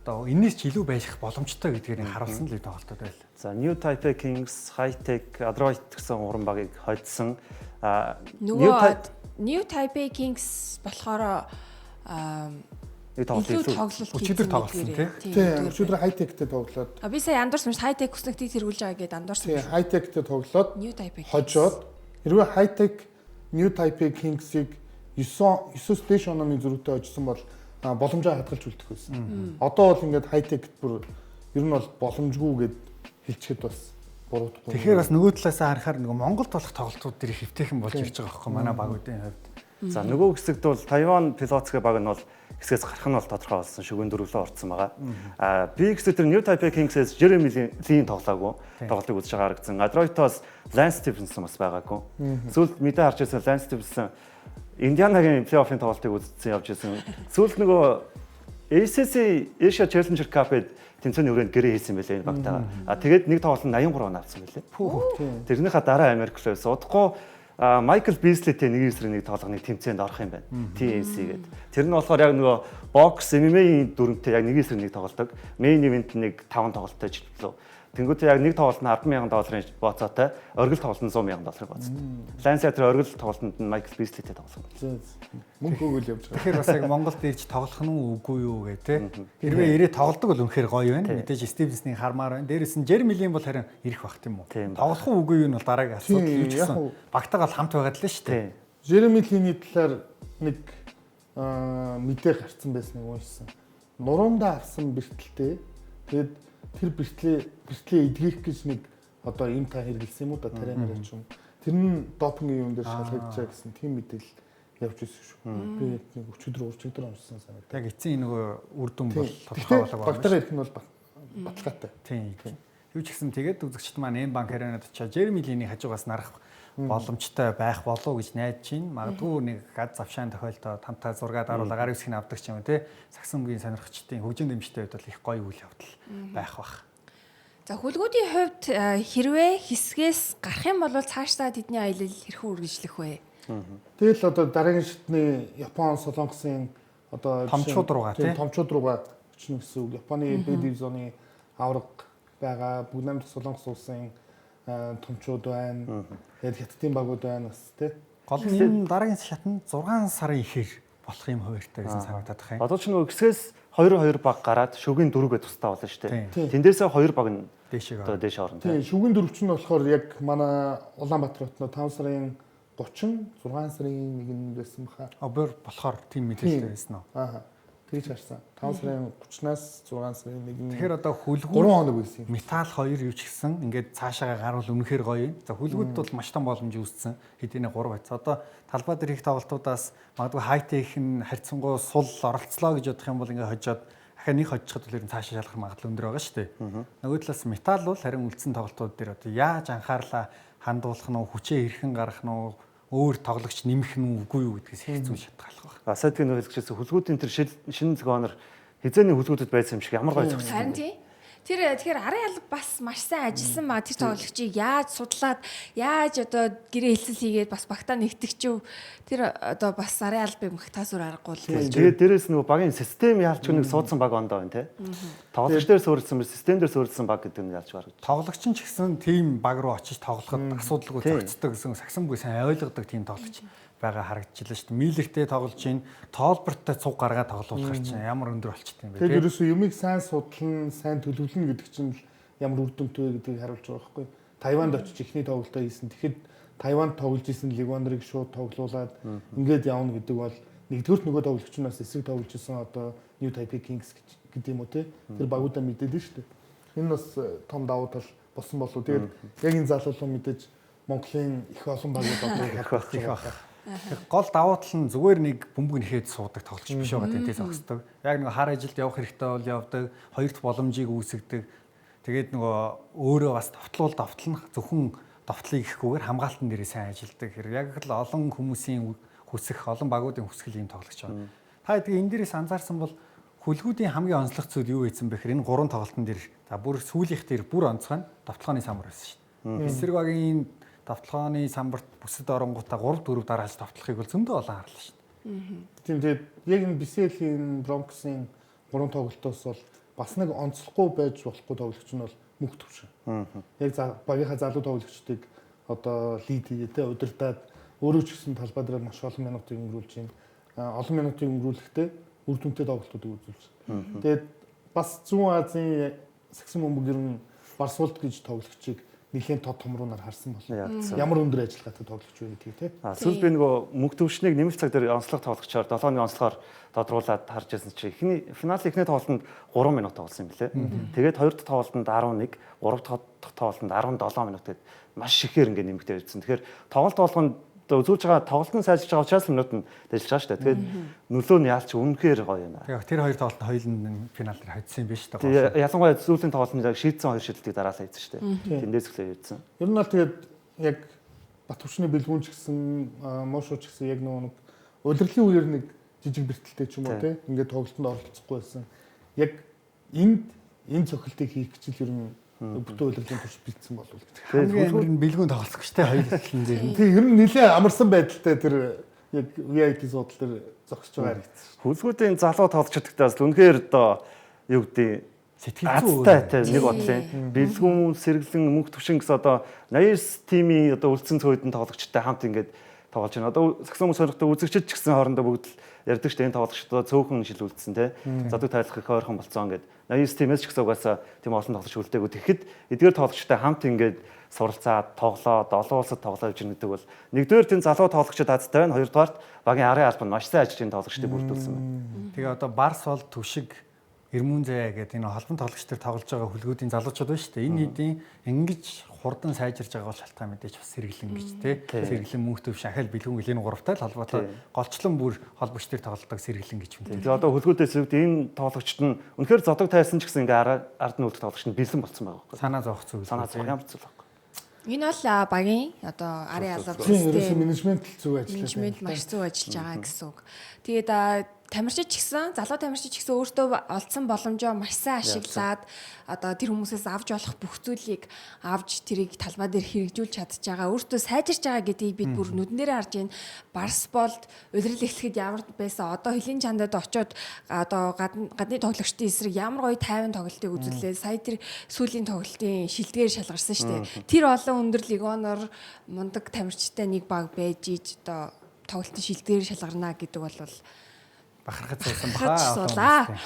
одоо энэс ч илүү байх боломжтой гэдгээр харуулсан л тоглолтод байл. За New Taipei Kings, High Tech, Adroit гэсэн гурван багийг хоцсон. Нөгөө New Taipei Kings болохоор нэг тоглолт илүү өчигдөр тоглосон тий. Тийм, өчигдөр High Tech-тэй тоглоод. А би сая андуурсан шүү. High Tech хүснэгтийг тэргүүлж байгаа гэдээ андуурсан. Тийм, High Tech-тэй тоглоод New Taipei хожоод хэрвээ High Tech New Taipei Kings-ийг 9-9 дээш онооны зөрүүтэй хожсон бол боломжоо хадгалж үлдэх байсан. Одоо бол ингээд High Tech бүр ер нь бол боломжгүй гэд хэлчихэд бас буруудахгүй. Тэгэхээр бас нөгөө талаасаа харахаар нөгөө Монголд болох тоглолтууд дээр их хэвтэйхэн болж ирж байгаа байхгүй манай багуудын хувьд. За нөгөө хэсэгт бол Тайван Pilots гэх баг нь бол хэсгээс гарах нь бол тодорхой болсон. Шүгэн дөрвөлөө орцсон байгаа. Би хэсэг тэр New Taipei Kings-ээс Jeremy Lin тоглоогүй. Тоглолтыг үзэж байгаа харагдсан. Adroit-оос Lance Stephenson бас байгаагүй. Сүүлд мэдээ харж байсан Lance Stephenson Индианагийн плей-оффын тоглолтыг үзсэн явж байсан. Сүүлд нөгөө ACC Asia Challenger Cup-д тэмцээний өрөөнд гэрээ хийсэн байлээ энэ багтаага. Тэгээд нэг тоглолт нь 83 он авсан байлээ. Тэрнийхээ дараа Америк руу явсан. Удахгүй Майкл Бизлитэй нэг эсрэг нэг тоглох нэг тэмцээнд орох юм байна. TNC гэдэг. Тэр нь болохоор яг нөгөө бокс MMA-ийн дүрмтэй яг нэг эсрэг нэг тоглодог. Main event нэг 5 тоглолттой жилплөө. Тэнгүүтээ яг нэг тоглолт нь $10,000 бооцоотой, оргил тоглолт нь $100,000 бооцоотой. Ланс тэр оргил тоглолтод нь Майкл Бизлитэй тоглох юм. Мөнгө өгөөл явж байгаа. Тэгэхээр бас яг Монголд ирж тоглох нь үгүй юу гэ тэ. Хэрвээ ирээ тоглодог бол үнэхээр гоё байна. Мэдээж Стивенсний хармаар байна. Дээрээс нь Жереми Лин бол харин ирэх бах тийм үү. Тоглох уу үгүй юу нь бол дараагийн асуудал. Юу ч гэсэн багтаага л хамт байгаад л шүү дээ. Жереми Линий талаар нэг мэдээ гарцсан байсныг уншсан. Нуруундаа авсан бэртэлтэй. Тэгээд тэр бэртлээ эдгэх гэж нэг одоо юм та хэрэгэлсэн юм уу да тарианаар ч юм. Тэр нь допингийн юм дээр шалгагдчихаа гэсэн тийм мэдээлэл явж ирсэн шүү. Би нэг өчигдөр урчигдөр уншсан санагдав. Яг эцсийн нөгөө үр дүн бол тодорхой болоогүй. Багтаараа ирэх нь бол баталгаатай. Тийм. Юу ч гэсэн тэгээд үзэгчд маань энэ банк аренад очиж Жереми Линий хажуугаас нарах боломжтой байх болов гэж найдаж байна. Магадгүй нэг гад завшаан тохиолдоод хамтаа зураг даруулаа гар үсгийг авдаг ч юм уу те. Сагсан бүгийн сонирхчдын хөгжин дэмжтэй хувьд бол их гоё үйл явдал байх бах. За хүлгүүдийн хувьд хэрвээ хэсгээс гарах юм бол цаашдаа тэдний аялал хэрхэн үргэлжлэх вэ? Тэгэл одоо дараагийн шатны Япон, Солонгосын одоо томчууд руугаа тийм томчууд руугаа очно гэсэн үг. Японы B дивизионы авраг байгаа. Бүгд найрамдах Солонгос улсын томчууд байна. Тэгээд хятадын багууд байна бас тий. Гол нь энэ дараагийн шат нь 6 сарын ихээр болох юм хуваарьтай гэсэн санагдаад байх юм. Одоо ч нөгөө хэсгээс 2-2 баг гараад шүгийн дөрөвгээ тусдаа болно шүү дээ. Тэндээсээ 2 баг нь дээшээ орно. Тийм, шүгийн дөрөв чинь болохоор яг манай Улаанбаатар хотноо 5 сарын 30, 6 сарын 1-нд байсан баха. Обор болохоор тийм мэдээлэл байсан уу? Аа. Тэгж харсан. 5 сарын 30-наас 6 сарын 1-нд. Тэгэхээр одоо хүлгүүд 3 хоног байсан юм. Металл 2 юу ч гэсэн ингээд цаашаага гарвал үнэхээр гоё юм. За хүлгүүд бол маш том боломж үүссэн. Хэдийнэ 3 байц. Одоо талбай дээр их тоглолтуудаас магадгүй хайтек нь харьцангуй сул оролцлоо гэж бодох юм бол ингээд хожоод ахаа нэг хожчиход бол ер нь цаашаа шалгах магадлал өндөр байгаа шүү дээ. Нөгөө талаас металл бол харин үлдсэн тоглолтууд дээр одоо яаж анхаарлаа хандуулах нь хүчээ хэрхэн гаргах нь өөр тоглогч нэмэх нь үгүй юу гэдгээс хэцүү шалтгаалах байна. Сая тийм нөхөж хэлсэн хүлгүүдийн тэр шинэ згоонор хизээний хүлгүүдэд байсан юм шиг ямар гоё зогссон. Харин тийм. Тэр тэгэхээр арын алба бас маш сайн ажилласан ба тэр тоглогчийг яаж судлаад яаж одоо гэрээ хэлцэл хийгээд бас багтаа нэгтгэжв. Тэр одоо бас арын албыг махтаас өөр аргагүй л болж. Тэгээд дээрээс нөгөө багийн систем ялч нэг суудсан баг ондоо байна те. Тоглогч дээр суурилсан биш систем дээр суурилсан баг гэдэг нь ялж гаргаж. Тоглогч нь ч гэсэн тийм баг руу очиж тоглоход асуудалгүй зохицдог гэсэн сагсан бүг сайн ойлгодог тийм тоглогч байгаа харагдчихлаа шүү дээ. Миллертэй тоглож чинь Толберттой цуг гаргаад тоглуулахар чинь ямар өндөр болчт юм бэ. Тэгээд ерөөсөө юмыг сайн судлан, сайн төлөвлөнө гэдэг чинь л ямар үр дүнтэй вэ гэдгийг харуулж байгаа байхгүй. Тайванд очиж эхний тоглолтоо хийсэн. Тэгэхэд Тайванд тоглож исэн Легондрыг шууд тоглуулад ингээд явна гэдэг бол нэгдүгürt нөгөө тоглогч нь бас эсрэг тоглож исэн одоо New Taipei Kings гэдэг юм уу те. Тэр багуудаа мэдээд нь шүү дээ. Энэ бас том давуу тал болсон болов. Тэгээд яг энэ залуу мэдээж Монголын их олон багууд одоо их байх. Гол давуу тал нь зүгээр нэг бөмбөг нэхэд суудаг тоглогч биш байгаа тэнтэй зогсдог. Яг нэг хар ажилд явах хэрэгтэй бол явдаг, хоёр дахь боломжийг үүсгдэг. Тэгээд нөгөө өөрөө бас довтлуул довтлно зөвхөн довтлыг ихэхгүйгээр хамгаалтан дээрээ сайн ажилдаг. Яг л олон хүмүүсийн хүсэх, олон багуудын хүсгэл ийм тоглогч байна. Та тэгээ энэ дээрээс анзаарсан бол хүлгүүдийн хамгийн онцлог зүйл юу байсан бэ гэхээр энэ гурван тоглолтын дээр за бүр сүүлийнх дээр бүр онцгой нь довтлооны самбар байсан шүү дээ. Эсрэг багийн довтлооны самбарт бүсэд оронгуудаа 3-4 дараалж довтлохыг бол зөндөө олон харлаа шүү дээ. Тийм тэгээд яг энэ BCL-ийн Bronx-ийн гурван тоглолтоос бол бас нэг онцлохгүй байж болохгүй тоглогч нь бол мөнх төвшин. Яг багийнхаа залуу тоглогчдыг одоо лид хийгээ те удирдаад өөрөө ч гэсэн талбай дээр маш олон минутыг өнгөрүүлж байна. Олон минутыг өнгөрүүлэхдээ үр дүнтэй тоглолтуудыг үзүүлж байна. Тэгээд бас Зүүн Азийн сагсан бөмбөг ер нь Барсуулт гэж тоглогчийг нэлээд тод томруунаар харсан бол ямар өндөр ажиллагаатай тоглогч вэ гэдгийг те. Сүүл би нөгөө мөнх төвшнийг нэмэлт цаг дээр онцлог тоглогчоор 7-ны онцлогоор тодруулаад харж байсан чи эхний финалийн эхний тоглолтод 3 минут тоглосон юм лээ. Тэгээд хоёр дахь тоглолтод 11, гурав дахь тоглолтод 17 минут гээд маш ихээр ингээд нэмэгдээ ирсэн. Тэгэхээр тоглолт болгонд Одоо үзүүлж байгаа тоглолт нь сайжирч байгаа учраас минут нь дэвшиж байгаа шүү дээ. Тэгээд нөлөө нь яалч үнэхээр гоё юм. Тэгээд тэр хоёр тоглолт хоёуланд нь финал дээр хоцсон юм биш үү? Тэгээд ялангуяа сүүлийн тоглолтод яг шийдсэн хоёр шидэлтийг дараалал хийсэн шүү дээ. Тэндээс эхлээ хийсэн. Ер нь бол тэгээд яг Батөвшний бэлгүүн ч гэсэн муушуу ч гэсэн яг нөгөө нэг улирлын үеэр нэг жижиг бэртэлтэй ч юм уу те ингээд тоглолтод оролцохгүй байсан. Яг энд энэ цохилтыг хийх гэж л ер нь бүтэн улирлын турш бэлдсэн болов гэж. Тэгээд хүн бэлгүүн тоглох гэж те хоёр талын дээр. Тийм ер нь нэлээ амарсан байдалтай тэр яг VIP суудал дээр зогсож байгаа харагдсан. Хүлгүүдийн залуу тоглогчдод бас үнэхээр одоо юу гэдэг сэтгэл зүй азтай нэг бодлын бэлгүүн сэргэлэн мөнх төвшин гэсэн одоо 89 тимийн одоо үлдсэн цөөдөн тоглогчтой хамт ингээд тоглож байна. Одоо сагсан хүмүүс сонирхдаг үзэгчид ч гэсэн хоорондоо бүгд л ярьдаг шүү дээ. Энэ тоглогчд одоо цөөхөн шил үлдсэн те. Задаг тайлах их ойрхон болцсон ингээд 89 тимээс ч гэсэн угаасаа тийм олон тоглогч үлдээгүй. Тэгэхэд эдгээр тоглогчтой хамт ингээд суралцаад тоглоод олон улсад тоглоо гэж гэдэг бол нэгдүгээр тийм залуу тоглогчид азтай байна. Хоёрдугаарт багийн арын албанд маш сайн ажиллаж энэ тоглогчдыг бүрдүүлсэн байна. Тэгээ одоо Барс бол Түшиг Эрмүн зэ гэдэг энэ холбон тоглогч төр тоглож байгаа хүлгүүдийн залуучууд байна шүү дээ. Энэ хэдийн ингэж хурдан сайжирж байгаа бол шалтгаан мэдээж бас сэргэлэн гэж тий. Сэргэлэн мөнх төвш ахал бэлгүүн гэл энэ гуравтай л холбоотой голчлон бүр холбогч төр тоглодог сэргэлэн гэж юм. Тэгээ одоо хүлгүүдээс үүдээ энэ тоглогчд нь үнэхээр зодог тайсан ч гэсэн ингээ ард нь үлдэх тоглогч нь бэлэн болцсон байгаа байхгүй. Санаа зовох зүйл. Санаа зовох ямар зүйл байхгүй. Энэ бол багийн одоо арын алба систем менежмент л зөв ажиллаж байгаа. Менежмент маш зөв ажиллаж байгаа гэсэн үг. Тэгээд тамирчид ч гэсэн залуу тамирчид ч гэсэн өөртөө олдсон боломжоо маш сайн ашиглаад одоо тэр хүмүүсээс авч болох бүх зүйлийг авч тэрийг талбай дээр хэрэгжүүлж чадж байгаа. Өөртөө сайжирч байгаа гэдгийг бид бүр нүдэн дээрээ харж байна. Барс болд улирал эхлэхэд ямар байсан одоо хөлийн чандад очиод одоо гадны тоглогчдын эсрэг ямар гоё тайван тоглолтыг үзүүлээ. Сая тэр сүүлийн тоглолтын шилдгээр шалгарсан шүү дээ. Тэр олон өндөр легионоор мундаг тамирчтай нэг баг байж иж одоо тоглолтын шилдгээр шалгарна гэдэг бол бахархаж суусан баха.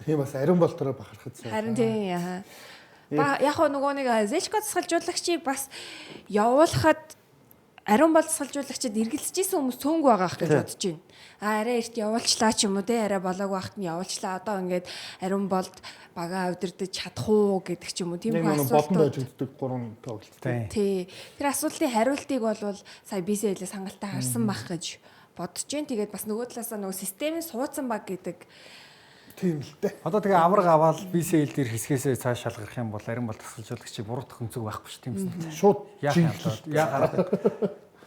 Тийм бас ариун болтороо бахархаж суусан. Харин тийм яа. Ба яг нөгөө нэг Зечко засгалжуулагчийг бас явуулахад ариун бол засгалжуулагчид эргэлзэж исэн хүмүүс цөөнгүй байгаа х гэж бодож байна. А арай эрт явуулчлаа ч юм уу те арай болоогүй байхад нь явуулчлаа. Одоо ингээд ариун болд бага удирдах чадах уу гэдэг ч юм уу тийм асуулт. Бодонд ажигддаг гурван тоглолт. Тий. Тэр асуултын хариултыг бол сая BCL-ээс хангалттай харсан байх гэж бодож जैन. Тэгээд бас нөгөө талаасаа нөгөө системийн суудсан баг гэдэг тийм л дээ. Одоо тэгээ авраг аваад BCL дээр хэсгээсээ цааш шалгарх юм бол ариун бол тасгалжуулагчийг буруутгах өнцөг байхгүй ш тийм үү. Шууд яа хараад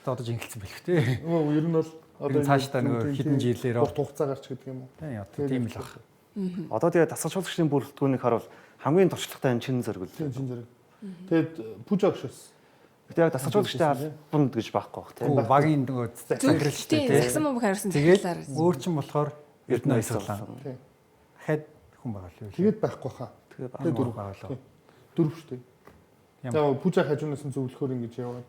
одоо жинхэлсэн бэлх тээ. Ер нь бол одоо цаашдаа нөгөө хэдэн жилээр урт хугацаагаар ч гэдэг юм уу. Тийм л баг. Одоо тэгээ тасгалжуулагчдын бүрэлдэхүүнийг харуул хамгийн туршлагатай нь чин зориг л. Чин зориг. Тэгээд Пүжогшос. Гэтэ яг дасгалжуулагчдын албанд гэж байхгүй бах тийм. Багийн нөгөө захиралчтай тийм. Сагсан бөмбөг хариуцсан захирлаар. Өөр чинь болохоор Эрдэнэ Баясгалан. Тийм. Дахиад хүн байгаа л юу. Тэгээд байхгүй хаа. Тэгээд дөрөв байгаа л. Дөрөв шүү дээ. Яг Пүжа хажуунаас нь зөвлөхөөр ингэж яваад.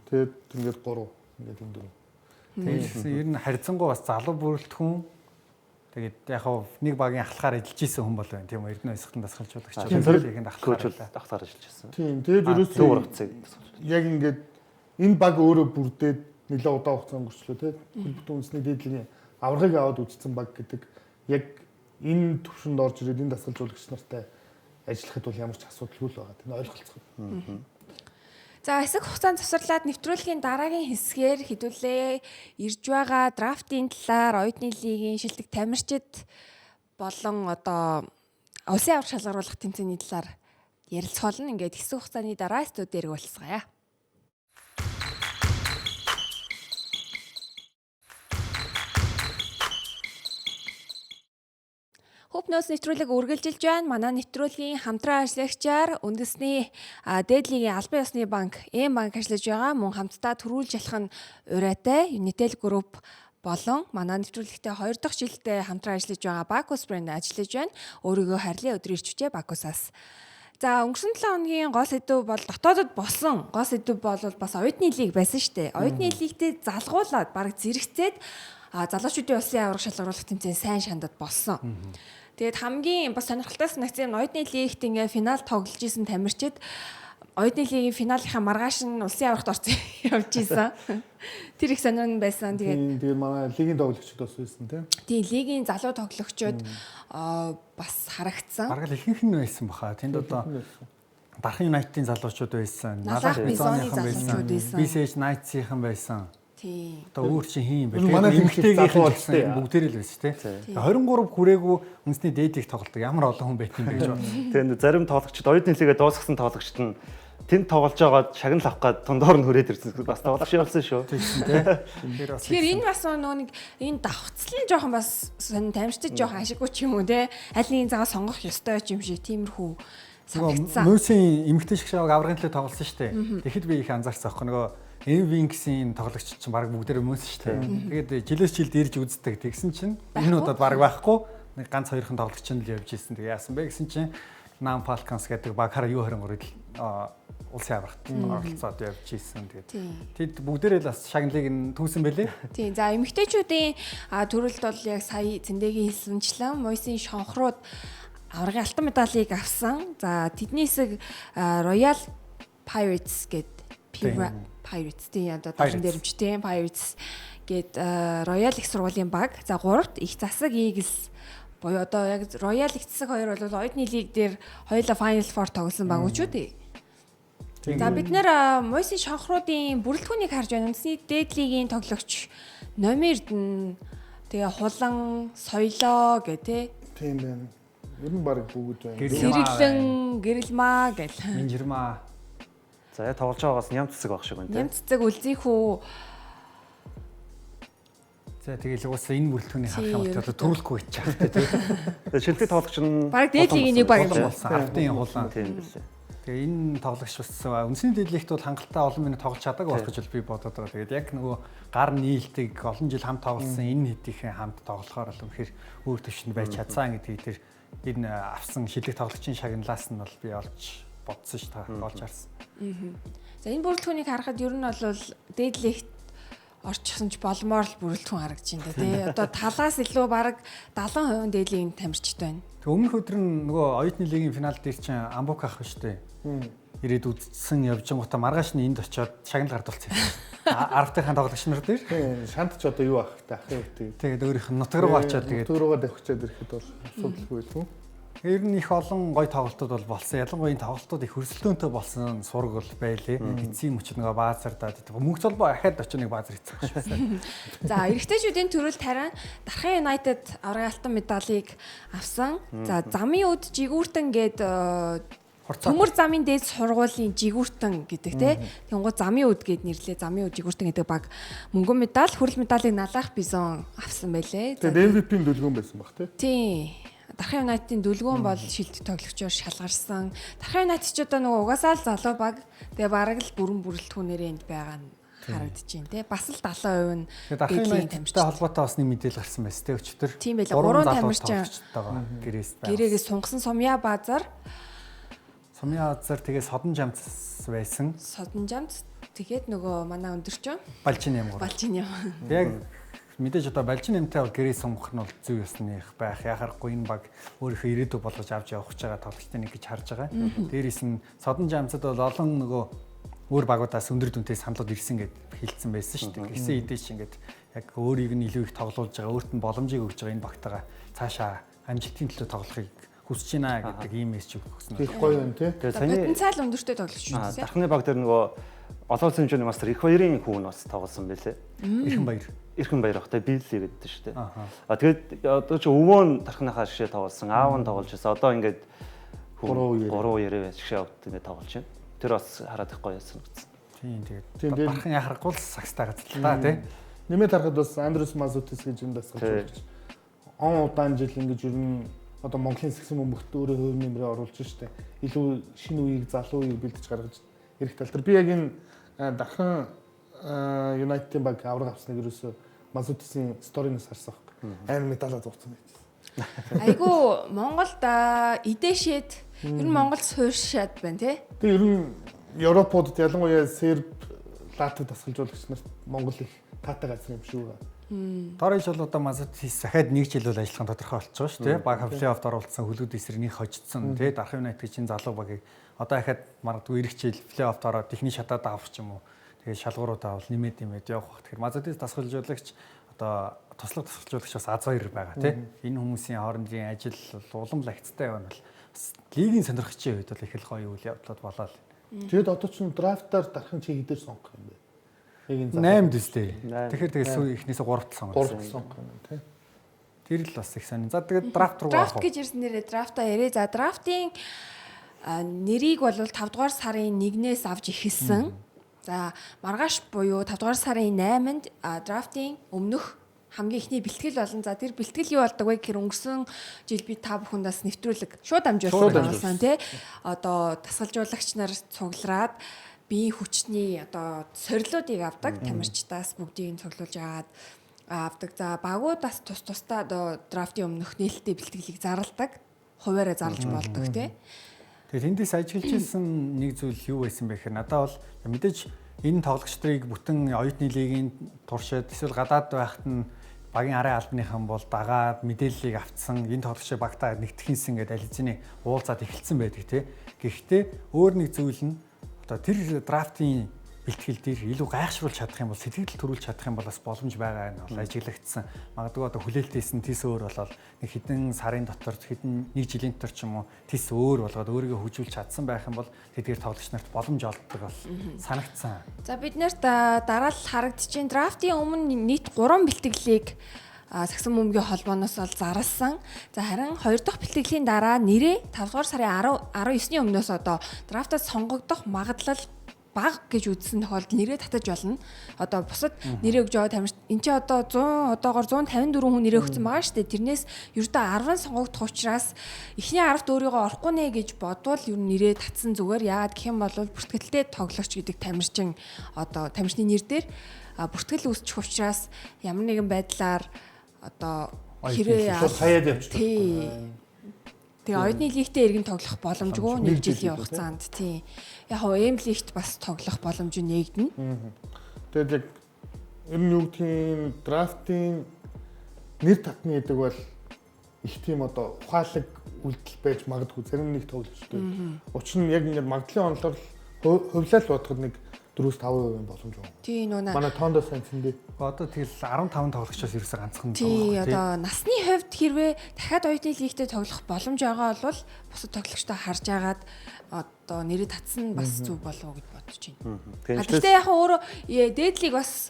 Тэгээд ингээд гурав ингээд энэ дөрөв. Тэгээд ер нь харьцангуй бас залуу бүрэлдэхүүн. Тэгээд яг хав нэг багийн ахлахаар эдэлж исэн хүн бол байна тийм үү. Эрдэнэ Баясгалан дасгалжуулагч лигэнд ахлахаар ажиллаж исэн. Тийм. Тэгээд ерөөсөө яг ингээд энэ баг өөрөө бүрдээд нэлээд удаан хугацаа өнгөрчлөө тийм. Хөлбөмбөгийн үндэсний дээдлийн аваргыг аваад үзсэн баг гэдэг яг энэ төвшөнд орж ирээд энэ дасгалжуулагч нартай ажиллахад бол ямар ч асуудалгүй л байгаа. Тийм ойлголцох. За хэсэг хугацаанд завсарлаад нэвтрүүлгийн дараагийн хэсгээр хэдүүлээ ирж байгаа драфтын талаар, оюутны лигийн шилдэг тамирчид болон одоо улсын аварга шалгаруулах тэмцээний талаар ярилцах болно. Ингээд хэсэг хугацааны дараа студид дээр уулзгаая. Хөпнөөс нэвтрүүлэг үргэлжилж байна. Манай нэвтрүүлгийн хамтран ажиллагчаар үндэсний дээд лигийн албан ёсны банк, М банк ажиллаж байгаа. Мөн хамтдаа төрүүлж ялах нь урайтай Unitel Group болон манай нэвтрүүлэгтээ 2 дахь жилдээ хамтран ажиллаж байгаа Bacchus брэнд ажиллаж байна. Өөрийгөө харьлын өдөр ирч хүчээ Bacchus-аас. За өнгөрсөн 7 хоногийн гол сэдв бол дотоодод болсон гол сэдв бол бас оюутны лиг байсан шүү дээ. Оюутны лигтээ залгуулад бараг зэрэгцээд залуучуудын улсын аварга шалгаруулах тэмцээн сайн шандад болсон. Тэгээд хамгийн бас сонирхолтой санагдсан юм оюутны лигт ингээ финал тоглож исэн тамирчид оюутны лигийн финалынхаа маргааш нь улсын аваргад орсон явж исэн. Тэр их сонирн байсан. Тэгээд манай лигийн тоглогчид бас байсан тийм. Тийм лигийн залуу тоглогчид бас харагдсан. Бараг л ихэнх нь байсан баха. Тэнд одоо Дархан Юнайтедийн залуучууд байсан, Налах Бизоны залуучууд байсан, BCH Knights-ийнхан байсан. Тийм. Одоо өөр чинь хин юм бэ? Манай эмэгтэйгийнх залуу нь гэсэн бүгдээрээ л байсан тий. 23 хүрээгүй үндэсний дээдлийг тоглодог ямар олон хүн байт юм бэ гэж бодсон. Тэгээ зарим тоглогчид оюутны лигээ дуусгасан тоглогчид нь тэнд тоглож байгаа шагнал авах гээд тундоор нь хүрээд ирсэн бас тоглогч явсан шүү. Тэгсэн тий. Тэгэхээр бас Тэгэхээр энэ бас нөгөө нэг энэ давхцлын жоохон бас сонин тамирчид жоохон ашиггүй ч юм уу те. Аль нэгэн цагаа сонгох ёстой ч юм шиг тиймэрхүү санагдсан. Мөсийн эмэгтэй шгшааг аврагын төлөө тоглосон шүү дээ. Тэгэхэд би их анзаарсан аахгүй нөгөө MV-ийн тоглогч чинь баг бүгдээрээ мөс шүү дээ. Тэгээд жилээс жилд ирж үздэг. Тэгсэн чинь энэ удаад баг байхгүй. Нэг ганц хоёрхан тоглогч нь л явж ирсэн. Тэгээ яасан бэ гэсэн чинь Нам Falcons гэдэг баг хараа U23-д улсын аврагт оролцоод явж ирсэн. Тэгээд тэд бүгдээрээ л бас шагналыг нь түүсэн байлээ. Тийм. За эмэгтэйчүүдийн төрөлд бол яг сая Зэндэгийн хэлсэнчлэн Мойсын шонхрууд аврагын алтан медалийг авсан. За тэдний хэсэг Royal Pirates гэдэг Pirates тийм одоо дорн дэрэмжтэй Pirates гээд Royal их сургуулийн баг. За гуравт их засаг Eagles буюу одоо яг Royal их засаг хоёр бол оюутны лиг дээр хоёулаа Final Four тоглосон багууд шүү дээ. За бид нэр Мойсын шонхруудын бүрэлдэхүүнийг харж байна. Үндэсний дээд лигийн тоглогч номерд нь тэгээ хулан соёлоо гэх тээ. Тийм байна. Ер нь баг бүгд байна. Сэргэлэн, гэрэлмаа гэл. Минжирмаа. За яг тоглож байгаагаас ням цэцэг байх шиг байна тийм. Ням цэцэг үлзийхүү. За тэгэл угаасаа энэ бүрэлдэхүүнийг харах юм бол одоо төрүүлэхгүй байж байгаа тийм. Тэгээ шилдэг тоглогч нь баг дээд лигийн нэг баг юм болсон. Ардын хулан. Тийм билээ. Тэгээ энэ тоглогч бас үндэсний дээд лигт бол хангалттай олон минут тоглож чадаагүй болох гэж би бодоод байгаа. Тэгээд яг нөгөө гар нийлдэг олон жил хамт тоглосон энэ хэдийнхэн хамт тоглохоор л үнэхээр өөр төвшөнд байж чадсан гэдгийг тэр энэ авсан шилдэг тоглогчийн шагналаас нь бол би олж бодсон шүү дээ. Олж харсан. За энэ бүрэлдэхүүнийг харахад ер нь бол дээд лигт орчихсон ч болмоор л бүрэлдэхүүн харагдаж байна тий. Одоо талаас илүү бараг 70% дээд лигийн тамирчид байна. Тэг өмнөх өдөр нь нөгөө оюутны лигийн финал дээр чинь Амбук ах биш үү? Ирээд үзсэн явж гингуудаа маргааш нь энд очиод шагнал гардуулсан юм. 10-ынхаа тоглогч нар дээр. Тийм, шанд ч одоо юу ах вэ? Ахын үгүй. Тэгээд өөрийнх нь нутаг руугаа очиод тэгээд нутаг руугаа давхичаад ирэхэд бол асуудалгүй л үү? Ер нь их олон гой тоглолтууд бол болсон. Ялангуяа энэ тоглолтууд их хөрсөлдөөнтэй болсон сураг бол байлээ. Эцсийн мөчид нөгөө баазардаад мөнгө золбоо ахаад очиж нэг баазар хийсэн шүү. За эрэгтэйчүүдийн төрөлд харин Дархан United аврагын алтан медалийг авсан. За замын үд жигүүртэн гээд Төмөр замын дээд сургуулийн жигүүртэн гэдэг тий. Тэнгууд замын үд гэд нэрлээ. Замын үд жигүүртэн гэдэг баг мөнгөн медаль, хүрэл медалийг налаах бизон авсан байлээ. Тэгээд MVP-ийн дүлгөөн байсан баг тий. Тийм. Дархан United-ийн дүлгөөн бол шилдэг тоглогчоор шалгарсан. Дархан United ч одоо нөгөө угаасаа л залуу баг. Тэгээ бараг л бүрэн бүрэлдэхүүнээрээ энд байгаа нь харагдаж байна тий. Бас л 70% нь Дархан United-тай холбоотой бас нэг мэдээлэл гарсан байсан тий өчтөр. Тийм байлаа. 3 тамирчин гэрээс байна. Гэрээгээ сунгасан Сумья Базар. Сумья Базар тэгээ Содон жамц байсан. Содон жамц тэгээд нөгөө манай өндөрчөө Балжин ням. Балжин ням. Яг мэдээж одоо Балжин нямтай бол гэрээ сунгах нь бол зүй ёсных байх. Яхаарахгүй энэ баг өөрийнхөө ирээдүй болгож авч явах гэж байгаа тоглолтын нэг гэж харж байгаа. Дээрээс нь Содон жамцад бол олон нөгөө өөр багуудаас өндөр дүнтэй саналууд ирсэн гэд хэлсэн байсан шүү дээ. Гэсэн хэдий ч ингээд яг өөрийг нь илүү их тоглуулж байгаа, өөрт нь боломжийг өгж байгаа энэ багтаага цаашаа амжилтын төлөө тоглохыг хүсэж байна гэдэг ийм мессеж өгсөн. Их гоё юм тий. Тэгээ саяны потенциал өндөртэй тоглогч шүү дээ. Дархны баг дээр нөгөө олон улсын хэмжээний мастер их баярын хүн бас тоглосон байлээ. Эрхэн баяр. Эрхэн баяр ах тэ Билли гэдэг шүү дээ. А тэгээд одоо чи өвөө нь дархныхаа шишээ тоглосон, аав нь тоглож байсан. Одоо ингээд 3 үеэрээ шишээ авд ингээд тоглож байна. Тэр бас хараад их гоё санагдсан. Тийм тэгээд дархан яхарахгүй л сагстай газар л та тий. Нэмээд харахад бас Андрес Мазутис гэж энэ дасгалжуулагч он удаан жил ингэж ер нь одоо Монголын сэгсэн бөмбөгт өөрөө хувь нэмрээ оруулж штэ. Илүү шинэ үеийг залуу үеийг бэлдэж гаргаж ирэх тал дээр би яг энэ Дархан United-ийн баг авраг авсныг ерөөсөө Мазутисын сторинаас харсан байхгүй. Амар медалаа зурцсан байж. Айгу Монголд идэшээд ер нь Монгол сууршаад байна тий. Тэгээ ер нь Европод ялангуяа Серб, Латви дасгалжуулагч нарт Монгол их таатай газар юм шүү. Дорын жил одоо Мазутис дахиад нэг жил бол ажиллах нь тодорхой болчихж байгаа шүү дээ. Баг плей-оффд оролцсон, хөлүүд эсрэг нэг хожигдсон тий. Дархан United гэж энэ залуу багийг одоо дахиад магадгүй ирэх жил плей-оффд ороод техник шатаад авах ч юм уу. Тэгээд шалгууруудаа бол нэмээд явах бах. Тэгэхээр Мазутис дасгалжуулагч одоо туслах дасгалжуулагч бас аз хоёр байгаа тий. Энэ хүмүүсийн хоорондын ажил улам лагцтай явна бол бас лигийн сонирхчийн хувьд бол их л гоё үйл явдлууд болоо л. Тэгэд одоо чинь драфтаар Дархан чи хэдээр сонгох юм бэ? 8 дэстэй. Тэгэхээр тэгээд сүү эхнээсээ 3 тал сонгосон. 3 тал сонгоно тий. Тэр л бас их сонин. За тэгээд драфт руу орох. Драфт гэж ярьсан нэрээ драфтаа яриа. За драфтын нэрийг бол 5 дугаар сарын 1-ээс авч эхэлсэн. За маргааш буюу 5 дугаар сарын 8-нд драфтын өмнөх хамгийн эхний бэлтгэл болно. За тэр бэлтгэл юу болдог вэ гэхээр өнгөрсөн жил би та бүхэндээс нэвтрүүлэг шууд дамжуулсан тий. Одоо дасгалжуулагч нар цуглараад биеийн хүчний одоо сорилуудыг авдаг. Тамирчдаас бүгдийг цуглуулж аваад авдаг. За багууд бас тус тусдаа одоо драфтын өмнөх нээлттэй бэлтгэлийг зарладаг. Хуваараа зарлж болдог тий. Тэгээд тэндээс ажиглаж ирсэн нэг зүйл юу байсан бэ гэхээр надад бол мэдээж энэ тоглогчдыг бүтэн оюутны лигийн туршид эсвэл гадаад байхад нь багийн арын албаныхан бол дагаад мэдээллийг автсан энэ тоглогчийг багтаа нэгтгэхинсэн гэдээ аль хэзээний уулзаад эхэлсэн байдаг тий. Гэхдээ өөр нэг зүйл нь одоо тэр драфтын бэлтгэл дээр илүү гайхшруулж чадах юм бол сэтгэл төрүүлж чадах юм бол бас боломж байгаа нь бол ажиглагдсан. Магадгүй одоо хүлээлтээс нь тис өөр болоод нэг хэдэн сарын дотор хэдэн нэг жилийн дотор ч юм уу тис өөр болгоод өөрийгөө хөгжүүлж чадсан байх юм бол тэдгээр тоглогч нарт боломж олддог бол санагдсан. За бид нарт дараалал харагдчихээн драфтын өмнө нийт 3 бэлтгэлийг сагсан бөмбөгийн холбооноос бол зарласан. За харин 2 дахь бэлтгэлийн дараа нэрээ 5 дугаар сарын 19-ний өмнөөс одоо драфтад сонгогдох магадлал бага гэж үзсэн тохиолдолд нэрээ татаж болно. Одоо бусад нэрээ өгж байгаа тамирч эн чинь одоо 100 одоогоор 154 хүн нэрээ өгсөн байгаа шүү дээ. Тэрнээс ердөө 10 сонгогдох учраас эхний 10-т өөрийгөө орохгүй нэ гэж бодвол ер нь нэрээ татсан зүгээр. Яагаад гэх юм бол бүртгэлтэй тоглогч гэдэг тамирчин одоо тамирчны нэр дээр бүртгэл үүсчих учраас ямар нэгэн байдлаар одоо хэрэг хаяад явчих. Тэгээ оюутны лигтээ эргэн тоглох боломжгүй нэг жилийн хугацаанд тий. Яг хоо эм лигт бас тоглох боломж нээгдэнэ. Тэгээд яг ер нь юу гэдгийг драфтын нэр татны гэдэг бол их тийм одоо ухаалаг үйлдэл байж магадгүй зарим нэг тоглогчтой. Учир нь яг ингээд магадлалын онолоор хувилал бодоход нэг 4-5% боломж байна. Тий нөө манай Тондо Санцэндээ. Одоо тэгэл 15 тоглогчоос ерөөсөө ганцхан тоглох тий. Одоо насны хувьд хэрвээ дахиад оюутны лигтээ тоглох боломж байгаа бол бусад тоглогчтой харж агаад одоо нэрээ татсан бас зүг болов уу гэж бодож байна. Гэхдээ яг өөрөө дээдлийг бас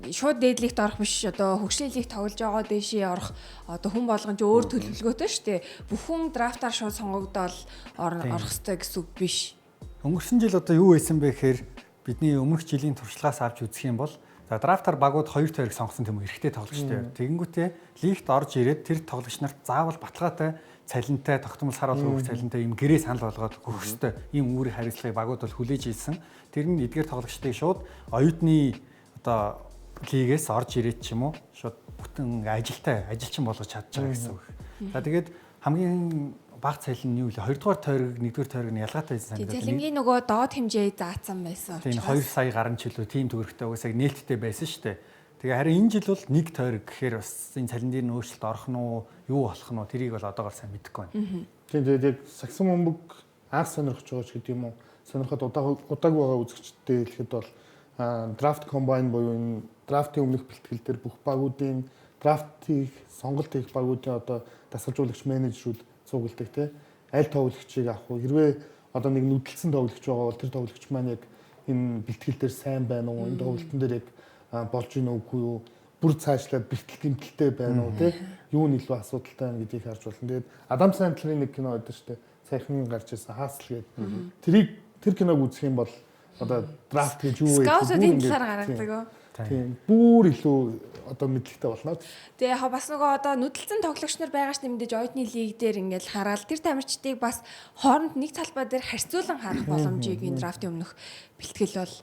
шууд дээдлигт орох биш одоо хөгжлийн лигт тоглож байгаа дээшээ орох одоо хүн болгон ч өөр төлөвлөгөөтэй шүү дээ. Бүхэн драфтаар шууд сонгогдоол орох ёстой гэсэн үг биш. Өнгөрсөн жил одоо юу байсан бэ гэхээр бидний өмнөх жилийн туршлагаас авч үзэх юм бол за драфтаар багууд 2 тойрог сонгосон тийм үү эрэгтэй тоглогчтой. Тэгэнгүүтээ лигт орж ирээд тэр тоглогч нарт заавал баталгаатай цалинтай тогтмол сар болгон өгөх цалинтай ийм гэрээ санал болгоод өгөх ёстой. Ийм үүрэг хариуцлагыг багууд бол хүлээж ийсэн. Тэр нь эдгээр тоглогчдыг шууд оюутны одоо лигээс орж ирээд ч юм уу шууд бүтэн ажилтай ажилчин болгож чадж байгаа гэсэн үг. За тэгээд хамгийн баг цалин нь юу вэ? 2 дугаар тойрог, 1 дугаар тойрог нь ялгаатай байсан санагдаад. Цалингийн нөгөө доод хэмжээ заасан байсан. Тийм 2 сая гаруй ч илүү тийм төгрөгтэй угаасаа нээлттэй байсан шүү дээ. Тэгээ харин энэ жил бол нэг тойрог гэхээр бас энэ цалин дээр нь өөрчлөлт орох нь уу, юу болох нь уу тэрийг бол одоогоор сайн мэдэхгүй байна. Тийм тэгээд яг сагсан бөмбөг анх сонирхож байгаа ч гэдэг юм уу. Сонирхоод удаагүй байгаа үзэгчдэд хэлэхэд бол драфт комбайн буюу энэ драфтын өмнөх бэлтгэл дээр бүх багуудын драфт хийх, сонголт хийх багуудын одоо дасгалжуулагч менежерүүд цугладаг тий. Аль тоглогчийг авах вэ? Хэрвээ одоо нэг нүдэлсэн тоглогч байгаа бол тэр тоглогч маань яг энэ бэлтгэл дээр сайн байна уу? Энэ тоглолтын дээр яг болж гин үгүй юу? Бүр цаашлаад бэлтгэл гэмтэлтэй байна уу тий? Юу нь илүү асуудалтай байна гэдгийг харж болно. Тэгээд Адам Сандлерийн нэг кино байдаг шүү дээ. Саяхан гарч ирсэн Хаасл гэдэг. Тэрийг тэр киног үзэх юм бол одоо драфт гэж юу вэ? Скаутуудын талаар гаргадаг уу? Тийм. Бүр илүү одоо мэдлэгтэй болно. Тэгээ яг бас нөгөө одоо нүдэлсэн тоглогч нар байгаа ш нэмдэж оюутны лиг дээр ингээл хараад тэр тамирчдыг бас хооронд нэг талбай дээр харьцуулан харах боломжийг энэ драфтын өмнөх бэлтгэл бол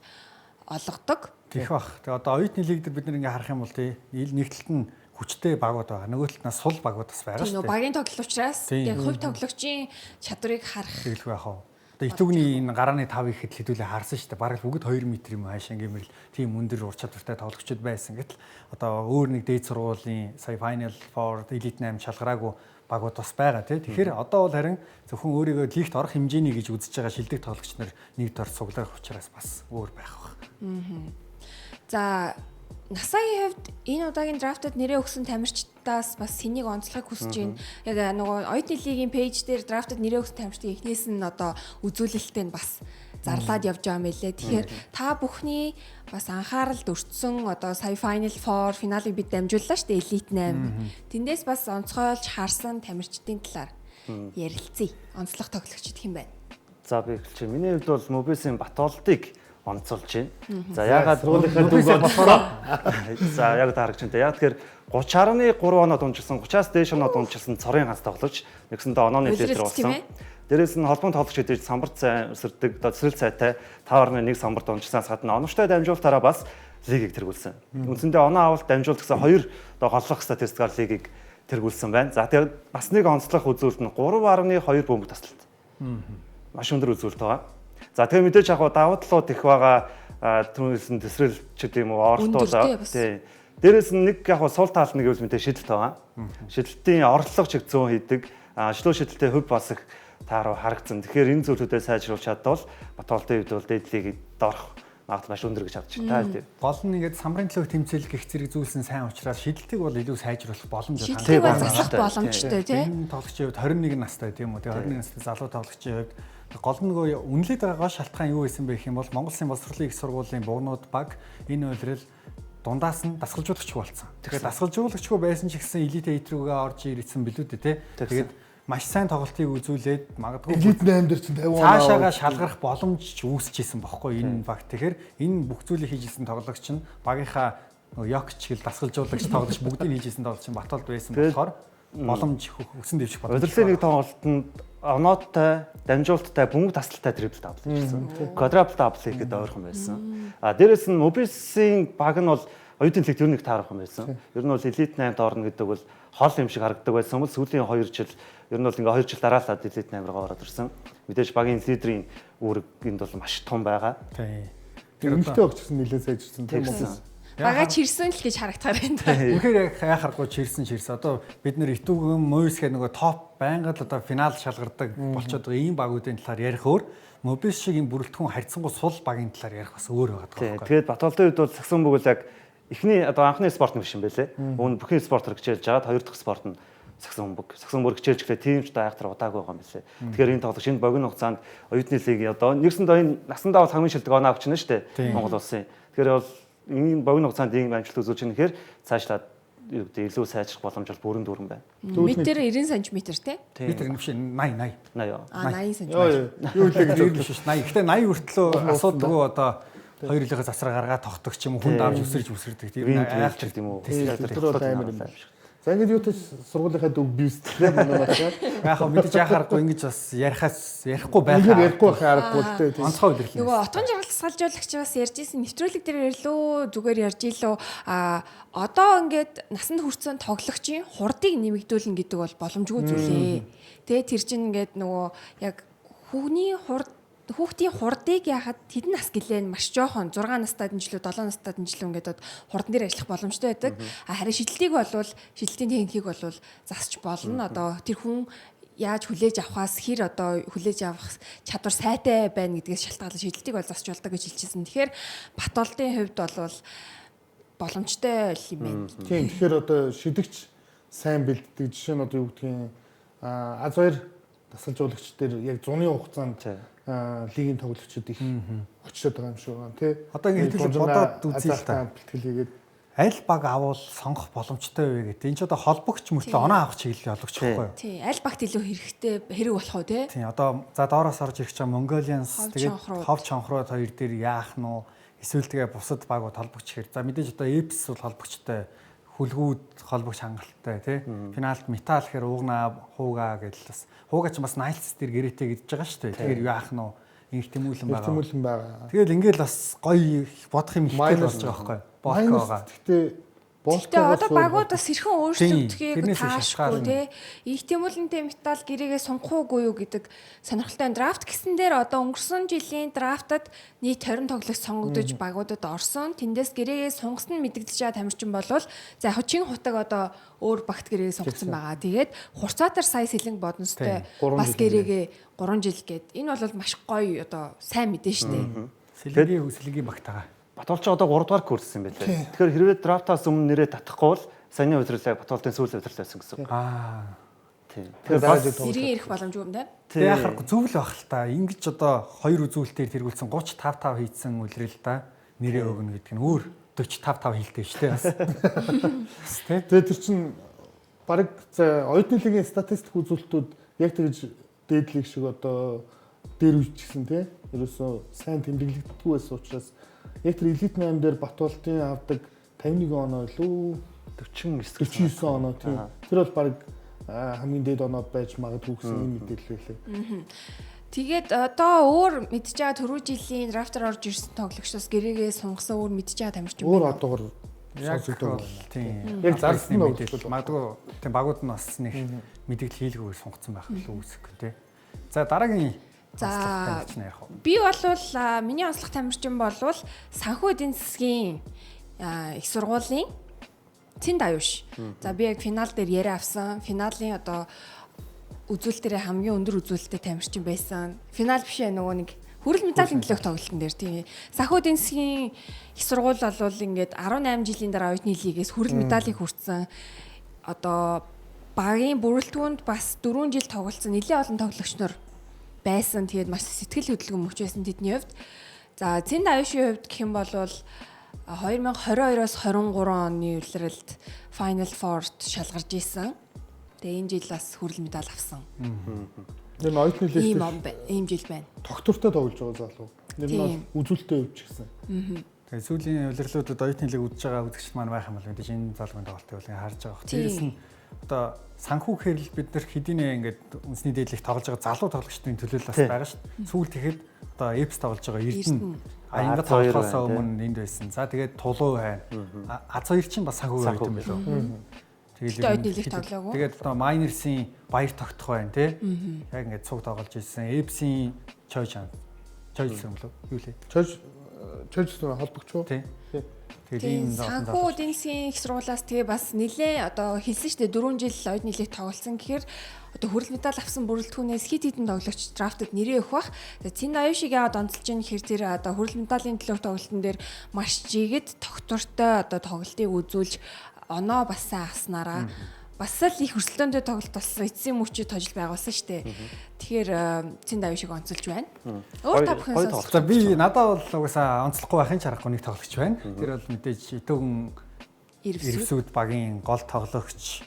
олгодог. Тэгэх бах. Тэгээ одоо оюутны лиг дээр бид нар ингээ харах юм бол тий нэг талд нь хүчтэй багууд байгаа. Нөгөө талд нь сул багууд бас байгаа шүү дээ. Багийн тоглолт учраас яг хувь тоглогчийн чадварыг харах тэгэлгүй яах вэ? Одоо Итүгний энэ гарааны 5 ихэд хэдүүлээ харсан шүү дээ. Бараг л бүгд 2 м юм хаашаа ингээмэр л тийм өндөр ур чадвартай тоглогчид байсан. Гэтэл одоо өөр нэг дээд сургуулийн сая Final Four, Elite 8 шалгараагүй багууд бас байгаа тий. Тэгэхээр одоо бол харин зөвхөн өөрийгөө лигт орох хэмжээний гэж үзэж байгаа шилдэг тоглогч нар нэг дор цугларах учраас бас өөр байх бах. За Насагийн хувьд энэ удаагийн драфтад нэрээ өгсөн тамирчдаас бас сэнийг онцлохыг хүсэж байна. Яг нөгөө оюутны лигийн пэйж дээр драфтад нэрээ өгсөн тамирчдын эхнээс нь одоо үзүүлэлтээ нь бас зарлаад явж байгаа юм байлээ. Тэгэхээр та бүхний бас анхааралд өртсөн одоо сая Final Four финалыг бид дамжууллаа шүү дээ, Elite 8. Тэндээс бас онцгойлж харсан тамирчдын талаар ярилцъя. Онцлог тоглогчд хэн байна? За, би эхэлчих. Миний хувьд бол Мобисийн Батолдыг онцолж байна. За, яагаад Сургуулийнхаа дүг болохоор за яг таарч байна. Яг тэгэхээр 30.3 оноо дунджсан, 30-аас дээш оноо дунджсан цорын ганц тоглогч, нэгсэндээ онооны лидер болсон. Дээрээс нь холбоон тоглогч хэдий самбарт сайн өсөрдөг, одоо цэцрэл сайтай 5.1 самбарт дунджсанаас гадна оновчтой дамжуулалтаараа бас лигийг тэргүүлсэн. Үндсэндээ оноо авалт, дамжуулалт гэсэн хоёр одоо голлох статистикаар лигийг тэргүүлсэн байна. За, тэгээд бас нэг онцлог үзүүлэлт нь 3.2 бөмбөг таслалт. Маш өндөр үзүүлэлт байгаа. За, тэгээ мэдээж яг давуу талууд их байгаа, түүнээс нь тэсрэл ч гэдэм үү, оролтууд тий. Дээрээс нь нэг яг сул тал нэг гэвэл мэдээ шидэлт байгаа. Шидэлтийн орлого чиг зөөн хийдэг. Шлөө шидэлтийн хувь бас их тааруу харагдсан. Тэгэхээр энэ зүйлүүдээ сайжруулах чадвал Батолдын хувьд бол дээд лигийг дорох магадлал маш өндөр гэж харж байна. Тийм. Гол нь ингээд самрын төлөөх тэмцээл гэх зэрэг зүйлсэн сайн учраас шидэлтийг бол илүү сайжруулах боломж Шидэлтийг бол засах боломжтой, тий. Энэ тоглогчийн хувьд 21 настай, тийм үү? Тэгээ 21 настай залуу тоглогчийн хувьд гол нь нөгөө үнэлээд байгаа гол шалтгаан юу байсан бэ гэх юм бол Монгол Улсын боловсролын их сургуулийн бугнууд баг энэ улирал дундаас нь дасгалжуулагч болсон. Тэгэхээр дасгалжуулагчгүй байсан ч гэсэн Elite 8 рүүгээ орж ирсэн билүү дээ, тий. Тэгээд маш сайн тоглолтыг үзүүлээд магадгүй Elite 8 дээр чинь 50 оноо цаашаага шалгарах боломж ч үүсчихсэн бохгүй энэ баг. Тэгэхээр энэ бүх зүйлийг хийж исэн тоглогч нь багийнхаа нөгөө Йокич гэл дасгалжуулагч, тоглогч бүгдийг хийж исэн тоглогч нь Батолд байсан болохоор боломж өсөн дэвших боломж. Удирдлын нэг тоглолтод оноотой, дамжуулалттай, бөмбөг таслалтай трипл дабл хийсэн. Квадрапл дабл хийхэд ойрхон байсан. А дээрэс нь Мобисийн баг нь бол оюутны лигт ер нь их таархан байсан. Ер нь бол Elite 8-д орно гэдэг бол хол юм шиг харагдаг байсан бол сүүлийн 2 жил ер нь бол ингээ 2 жил дараалаад Elite 8 руу ороод ирсэн. Мэдээж багийн лидерийн үүрэг энд бол маш том байгаа. Тийм. Эмэгтэй огч гэсэн нэлээд сайжирсан, тийм үү? Бага чирсэн л гэж харагдахаар байна та. Үнэхээр яг яхааргүй чирсэн чирсэн. Одоо бид нэр Итүүгэн Мойс гэх нөгөө топ байнга л одоо финал шалгардаг болчиход байгаа ийм багуудын талаар ярих өөр, Мобис шиг ийм бүрэлдэхүүн харьцангуй сул багийн талаар ярих бас өөр байгаа байхгүй. Тэгээд Батолдын хувьд бол сагсан бөгөл яг эхний одоо анхны спорт нь биш юм байлээ. Үүн бүхний спортоор хичээлж жагаад хоёр дахь спорт нь сагсан бөмбөг. Сагсан бөмбөг хичээлж гэлээ тийм ч одоо айхтар удаагүй байгаа юм билээ. Тэгэхээр энэ тоглогч энэ богино хугацаанд оюутны лиг одоо нэгсэндээ энэ насандаа бол хамгийн шилдэг оноо авч байна шүү дээ. Монгол улсын. Тэгэхээр бол ийм богино хугацаанд ийм амжилт үзүүлж байгаа нэхэр цаашлаад юу гэдэг илүү сайжрах боломж бол бүрэн дүүрэн байна. Метр 90 см тий? Метр биш 80 80. 80. А 80 см. Юу лээ гэж биш ш 80. Гэтэ 80 хүртлөө асуудаггүй одоо хоёр жилийнхээ засраа гаргаад тогтдог ч юм уу, хүн давж өсөрж өсөрдөг тийм айхтар тийм үү. Тэр бол амар юм шиг. За, ингэж юу тач сургуулийнхаа дүг бивстлээ манай бачаа. Яг хаа мэдээж яхаарахгүй ингэж бас ярихаас ярихгүй байх. Ингэж ярихгүй байх аргагүй л дээ. Онцгой удирдал. Нөгөө отгон жаргал тасгалжуулагч бас ярьж исэн, нэвтрүүлэг дээр ярьлуу, зүгээр ярьж илүү, а одоо ингээд насанд хүрсэн тоглогчийн хурдыг нэмэгдүүлнэ гэдэг бол боломжгүй зүйлээ. Тэ, тэр чинь ингээд нөгөө яг хүүний хурд, хүүхдийн хурдыг яхад тэдэн нас гэлээ маш жоохон 6 настай дэнжлүү, 7 настай дэнжлүү ингээд хурдан дээр ажиллах боломжтой байдаг. А харин шидэлтийг болвол шидэлтийн техникийг болвол засч болно. Одоо тэр хүн яаж хүлээж авахаас, хэр одоо хүлээж авах чадвар сайтай байна гэдгээс шалтгаалan шидэлтийг бол засч болдог гэж хэлчихсэн. Тэгэхээр Батолдын хувьд бол боломжтой юм байна. Тийм, тэгэхээр одоо шидэгч сайн бэлддэг, жишээ нь одоо юу гэдгийг аз хоёр дасгалжуулагч дээр яг зуны хугацаанд лигийн тоглогчид их очиод байгаа юм шиг байна, тий. Одоо ингэ хэдүүлээ бодоод үзье л та. Бэлтгэл хийгээд аль баг авал сонгох боломжтой вэ гэдэг. Энд ч одоо холбогч мөртлөө оноо авах чиглэлээ олгочих байхгүй юу? Тий, аль багт илүү хэрэгтэй хэрэг болох уу, тий? Тий, одоо за доороос орж ирэх чинь Mongolians тэгээд Хов Чонхрууд хоёр дээр яах нь уу? Эсвэл тэгээ бусад багууд холбогч хэр. За, мэдээж одоо Эпс бол холбогчтой, хүлгүүд холбогч хангалттай, тий. Финалд Метал гэхэр уугнаа хуугаа гэдэл бас хуугаа ч бас Найлс дээр гэрээтэй гэдэж байгаа шүү дээ. Тэгэхээр яах нь уу? Инх тэмүүлэн байгаа. Тэмүүлэн байгаа. Тэгэл ингээл бас гоё бодох юм их болж байгаа байхгүй юу? Болко байгаа. Гэхдээ Гэтэ одоо багууд бас хэрхэн өөрчлөгдөхийг таашгүй, тий. Их тэмүүлэнтэй Метал гэрээгээ сунгах уугүй юу гэдэг сонирхолтой драфт гэсэн дээр одоо өнгөрсөн жилийн драфтад нийт 20 тоглогч сонгогдож багуудад орсон. Тэндээс гэрээгээ сунгасан нь мэдэгдэж байгаа тамирчин болвол за яг чин хутаг одоо өөр багт гэрээгээ сунгасан байгаа. Тэгээд Хурцаатар сая сэлэнг бодонстой бас гэрээгээ 3 жил гээд энэ бол маш гоё одоо сайн мэдээ штэ. Сэлэнгийн сэлэнгийн багтаага. Батолч одоо 3 дугаар курс юм байлээ. Тэгэхээр хэрвээ драфтаас өмнө нэрээ татахгүй бол саяны удирдлага Батолдын сүүлийн удирдлага байсан гэсэн үг. Аа. Тэгэхээр бас эргэн ирэх боломжгүй юм байна. Тэгээ яхахгүй зөв л байх л та. Ингэж одоо хоёр үзүүлэлтээр тэргүүлсэн 35 5 хийцэн үлрэл та нэрээ өгнө гэдэг нь өөр 45 5 хийлтэй шүү дээ бас. Бас тий. Тэгээ тэр чинь бараг за оюутны лигийн статистик үзүүлэлтүүд яг тэгж дээд лиг шиг одоо дээр үеч гэсэн тий. Ерөөсөө сайн тэмдэглэгддэггүй байсан учраас яг тэр элит 8 дээр Батболтын авдаг 51 оноо илүү 49 49 оноо тий. Тэр бол бараг хамгийн дээд оноо байж магадгүй гэсэн юм мэдээлэл байлээ. Тэгээд одоо өөр мэдж байгаа түрүү жилийн драфтаар орж ирсэн тоглогчдоос гэрээгээ сунгасан өөр мэдж байгаа тамирчин Өөр одоогор Яг сонсогддог бол тийм. Яг зарласан мэдээлэл. тоглогч. Магадгүй тийм багууд нь бас нэг мэдээлэл хийлгүүгээр сунгацсан байх л үүсэхгүй тий. За дараагийн За. онцлог тамирчин ярих уу? Би болвол миний онцлог тамирчин болвол санхүү эдийн засгийн их сургуулийн Цэнд аюуш. За би яг финал дээр яриа авсан. Финалийн одоо үзүүлэлтээрээ хамгийн өндөр үзүүлэлттэй тамирчин байсан. Финал биш ээ нөгөө нэг хүрэл медалийн төлөөх тоглолтын дээр тийм. Санхүү эдийн засгийн их сургууль болвол ингээд 18 жилийн дараа оюутны лигээс хүрэл медалийг хүртсэн. Одоо багийн бүрэлдэхүүнд бас 4 жил тоглолцсон нэлээд олон тоглогч нар байсан. Тэгээд маш сэтгэл хөдлөмж мөч байсан тэдний хувьд. За Цэнд аюушийн хувьд гэх юм бол 2022-оос 23 оны улиралд Final Four-т шалгарч исэн. Тэгээ энэ жил бас хүрэл медаль авсан. Нэр нь оюутны Ийм лиг он байна. Ийм жил байна. тогтвортой тоглож байгаа залуу. Нэр нь бол үзүүлэлтээ өвч гэсэн. Тэгээ сүүлийн улирлуудад оюутны лиг үзэж байгаа үзэгчд маань байх юм бол мэдээж энэ залуугийн тоглолтыг бол ингээ харж байгаа. Тийм. Дээрээс нь одоо санхүү хэрэл бид нар хэдийнэ ингээд үндэсний дээдлийг тоглож байгаа залуу тоглогчдын төлөөлөл бас байгаа шүү дээ. Сүүл тэгэхэд одоо Эпс тоглож байгаа Эрдэнэ Аянга Аз хоёр тоглохоос байна, тий. өмнө энд байсан. За тэгээд Тулуу байна. Аз хоёр чинь бас санхүү Санхүү оюутан билүү. Гэхдээ Тэгэл оюутны лиг тоглоогүй. Тэгээд одоо Майнерсын баяр тогтох байна тий. Яг ингээд цуг тоглож ирсэн. Эпсийн Чойчан. Чойч юм лөө? Юу лээ? Чойж чойж холбогч уу? Тий. Тий. Тэгэл ийм Тийм залуу санхүү эдийн засгийн их сургуулиас тэгээ бас нэлээ одоо хэлсэн шүү дээ 4 жил оюутны лиг тоглолцсон гэхээр одоо хүрэл медаль авсан бүрэлдэхүүнээс хит хитэн тоглогч драфтад нэрээ өгөх бах. Тэгээ Цэнд аюу шиг яагаад онцолж ийн гэхээр тэр одоо хүрэл медалийн төлөөх тоглолтын дээр маш жигэд тогтвортой одоо тоглолтыг үзүүлж оноо бас сайн авснараа бас л их өрсөлдөөнтэй тоглолт болсон эцсийн мөчид тожил байгуулсан шүү дээ. Тэгэхээр Цэнд аюу шиг онцолж байна. Өөр та бүхэн Гоё сонсох За би надад бол угаасаа онцлохгүй байхын чарахгүй нэг тоглогч байна. Тэр бол мэдээж Итүүгэн ирвсүүд Ирвсүүд багийн гол тоглогч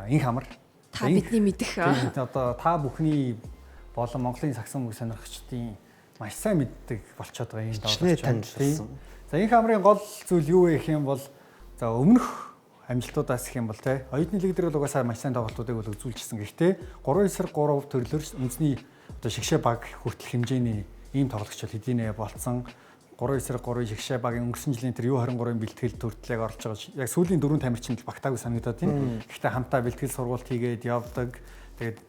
инх амар. та бидний мэдэх. Тийм одоо та бүхний болон Монголын сагсан мөг сонирхчдын маш сайн мэддэг болчиход байгаа юм Хичнээн тоглогч байна. танилцсан. Тийм. За инх амрын гол зүйл юу вэ гэх юм бол за өмнөх амжилтуудаас гэх юм бол те оюутны лиг дээр бол угаасаа маш сайн тоглолтуудыг бол үзүүлчихсэн. Гэхдээ 3-9 3 төрлөөр үндэсний одоо шигшээ баг хүртэл хэмжээний ийм тоглогч бол хэдийнэ болцсон. 3-9 3 шигшээ багийн өнгөрсөн жилийн тэр U23-ын бэлтгэл төртлийг орлож байгаа. Яг сүүлийн дөрвөн тамирчинд л багтаагүй санагдаад тийм. Гэхдээ хамтаа бэлтгэл сургуульд хийгээд явдаг. Тэгээд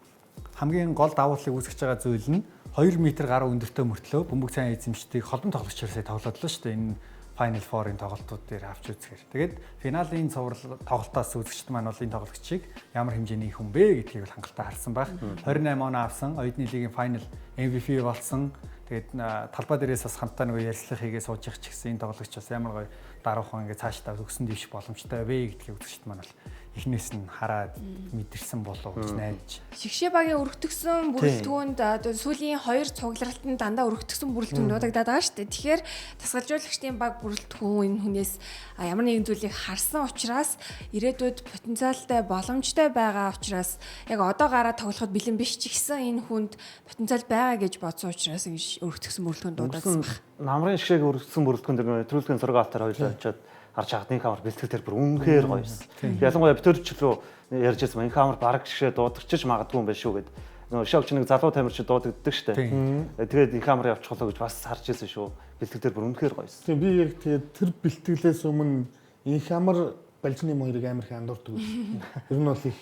хамгийн гол давуу талыг үүсгэж байгаа зүйл нь 2 м гаруй өндөртэй мөртлөө бөмбөг сайн эзэмшдэг холбон тоглогчоор сая тоглоод л шүү дээ. Энэ Final Four-ын тоглолтууд дээр авч үзэхээр. Тэгээд финалийн цуврал тоглолтоос үзэгчд маань бол энэ тоглогчийг ямар хэмжээний хүн бэ гэдгийг бол хангалттай харсан байх. 28 оноо авсан, оюутны лигийн Final MVP болсон. Тэгээд талбай дээрээс бас хамтаа нөгөө ярьцлах хийгээ сууж явах ч гэсэн энэ тоглогч бас ямар гоё даруухан ингээ цаашдаа өгсөн дэвших боломжтой вэ гэдгийг үзэгчд маань бол эхнээс нь хараад мэдэрсэн болов гэж найдаж. Шигшээ багийн өргөтгсөн бүрэлдэхүүнд одоо сүүлийн хоёр цугларалтанд дандаа өргөтгсөн бүрэлдэхүүн дуудагдаад байгаа шүү дээ. Тэгэхээр тасгалжуулагчдын баг бүрэлдэхүүн энэ хүнээс ямар нэгэн зүйлийг харсан учраас ирээдүйд потенциалтай боломжтой байгаа учраас яг одоо гараа тоглоход бэлэн биш ч гэсэн энэ хүнд потенциал байгаа гэж бодсон учраас ингэж өргөтгсөн бүрэлдэхүүн дуудагдсан баг. Намрын шигшээг өргөтгсөн бүрэлдэхүүн дээр нэвтрүүлгийн зураг алтаар хоёлаа очиод харж хахад инх амар бэлтгэл дээр бүр үнэхээр гоё байсан. Ялангуяа битэрч рүү ярьж байсан инх амар бараг шигшээ дуудагчж магадгүй юм байна шүү гэд. Нөгөө шогч нэг залуу тамирч дуудагддаг штэ. Тэгээд инх амар явчихлаа гэж бас харж байсан шүү. Бэлтгэл дээр бүр үнэхээр гоё байсан. Тийм би яг тэгээд тэр бэлтгэлээс өмнө инх амар балжны хоёрыг амар их андуурдаг байсан. Ер нь бол их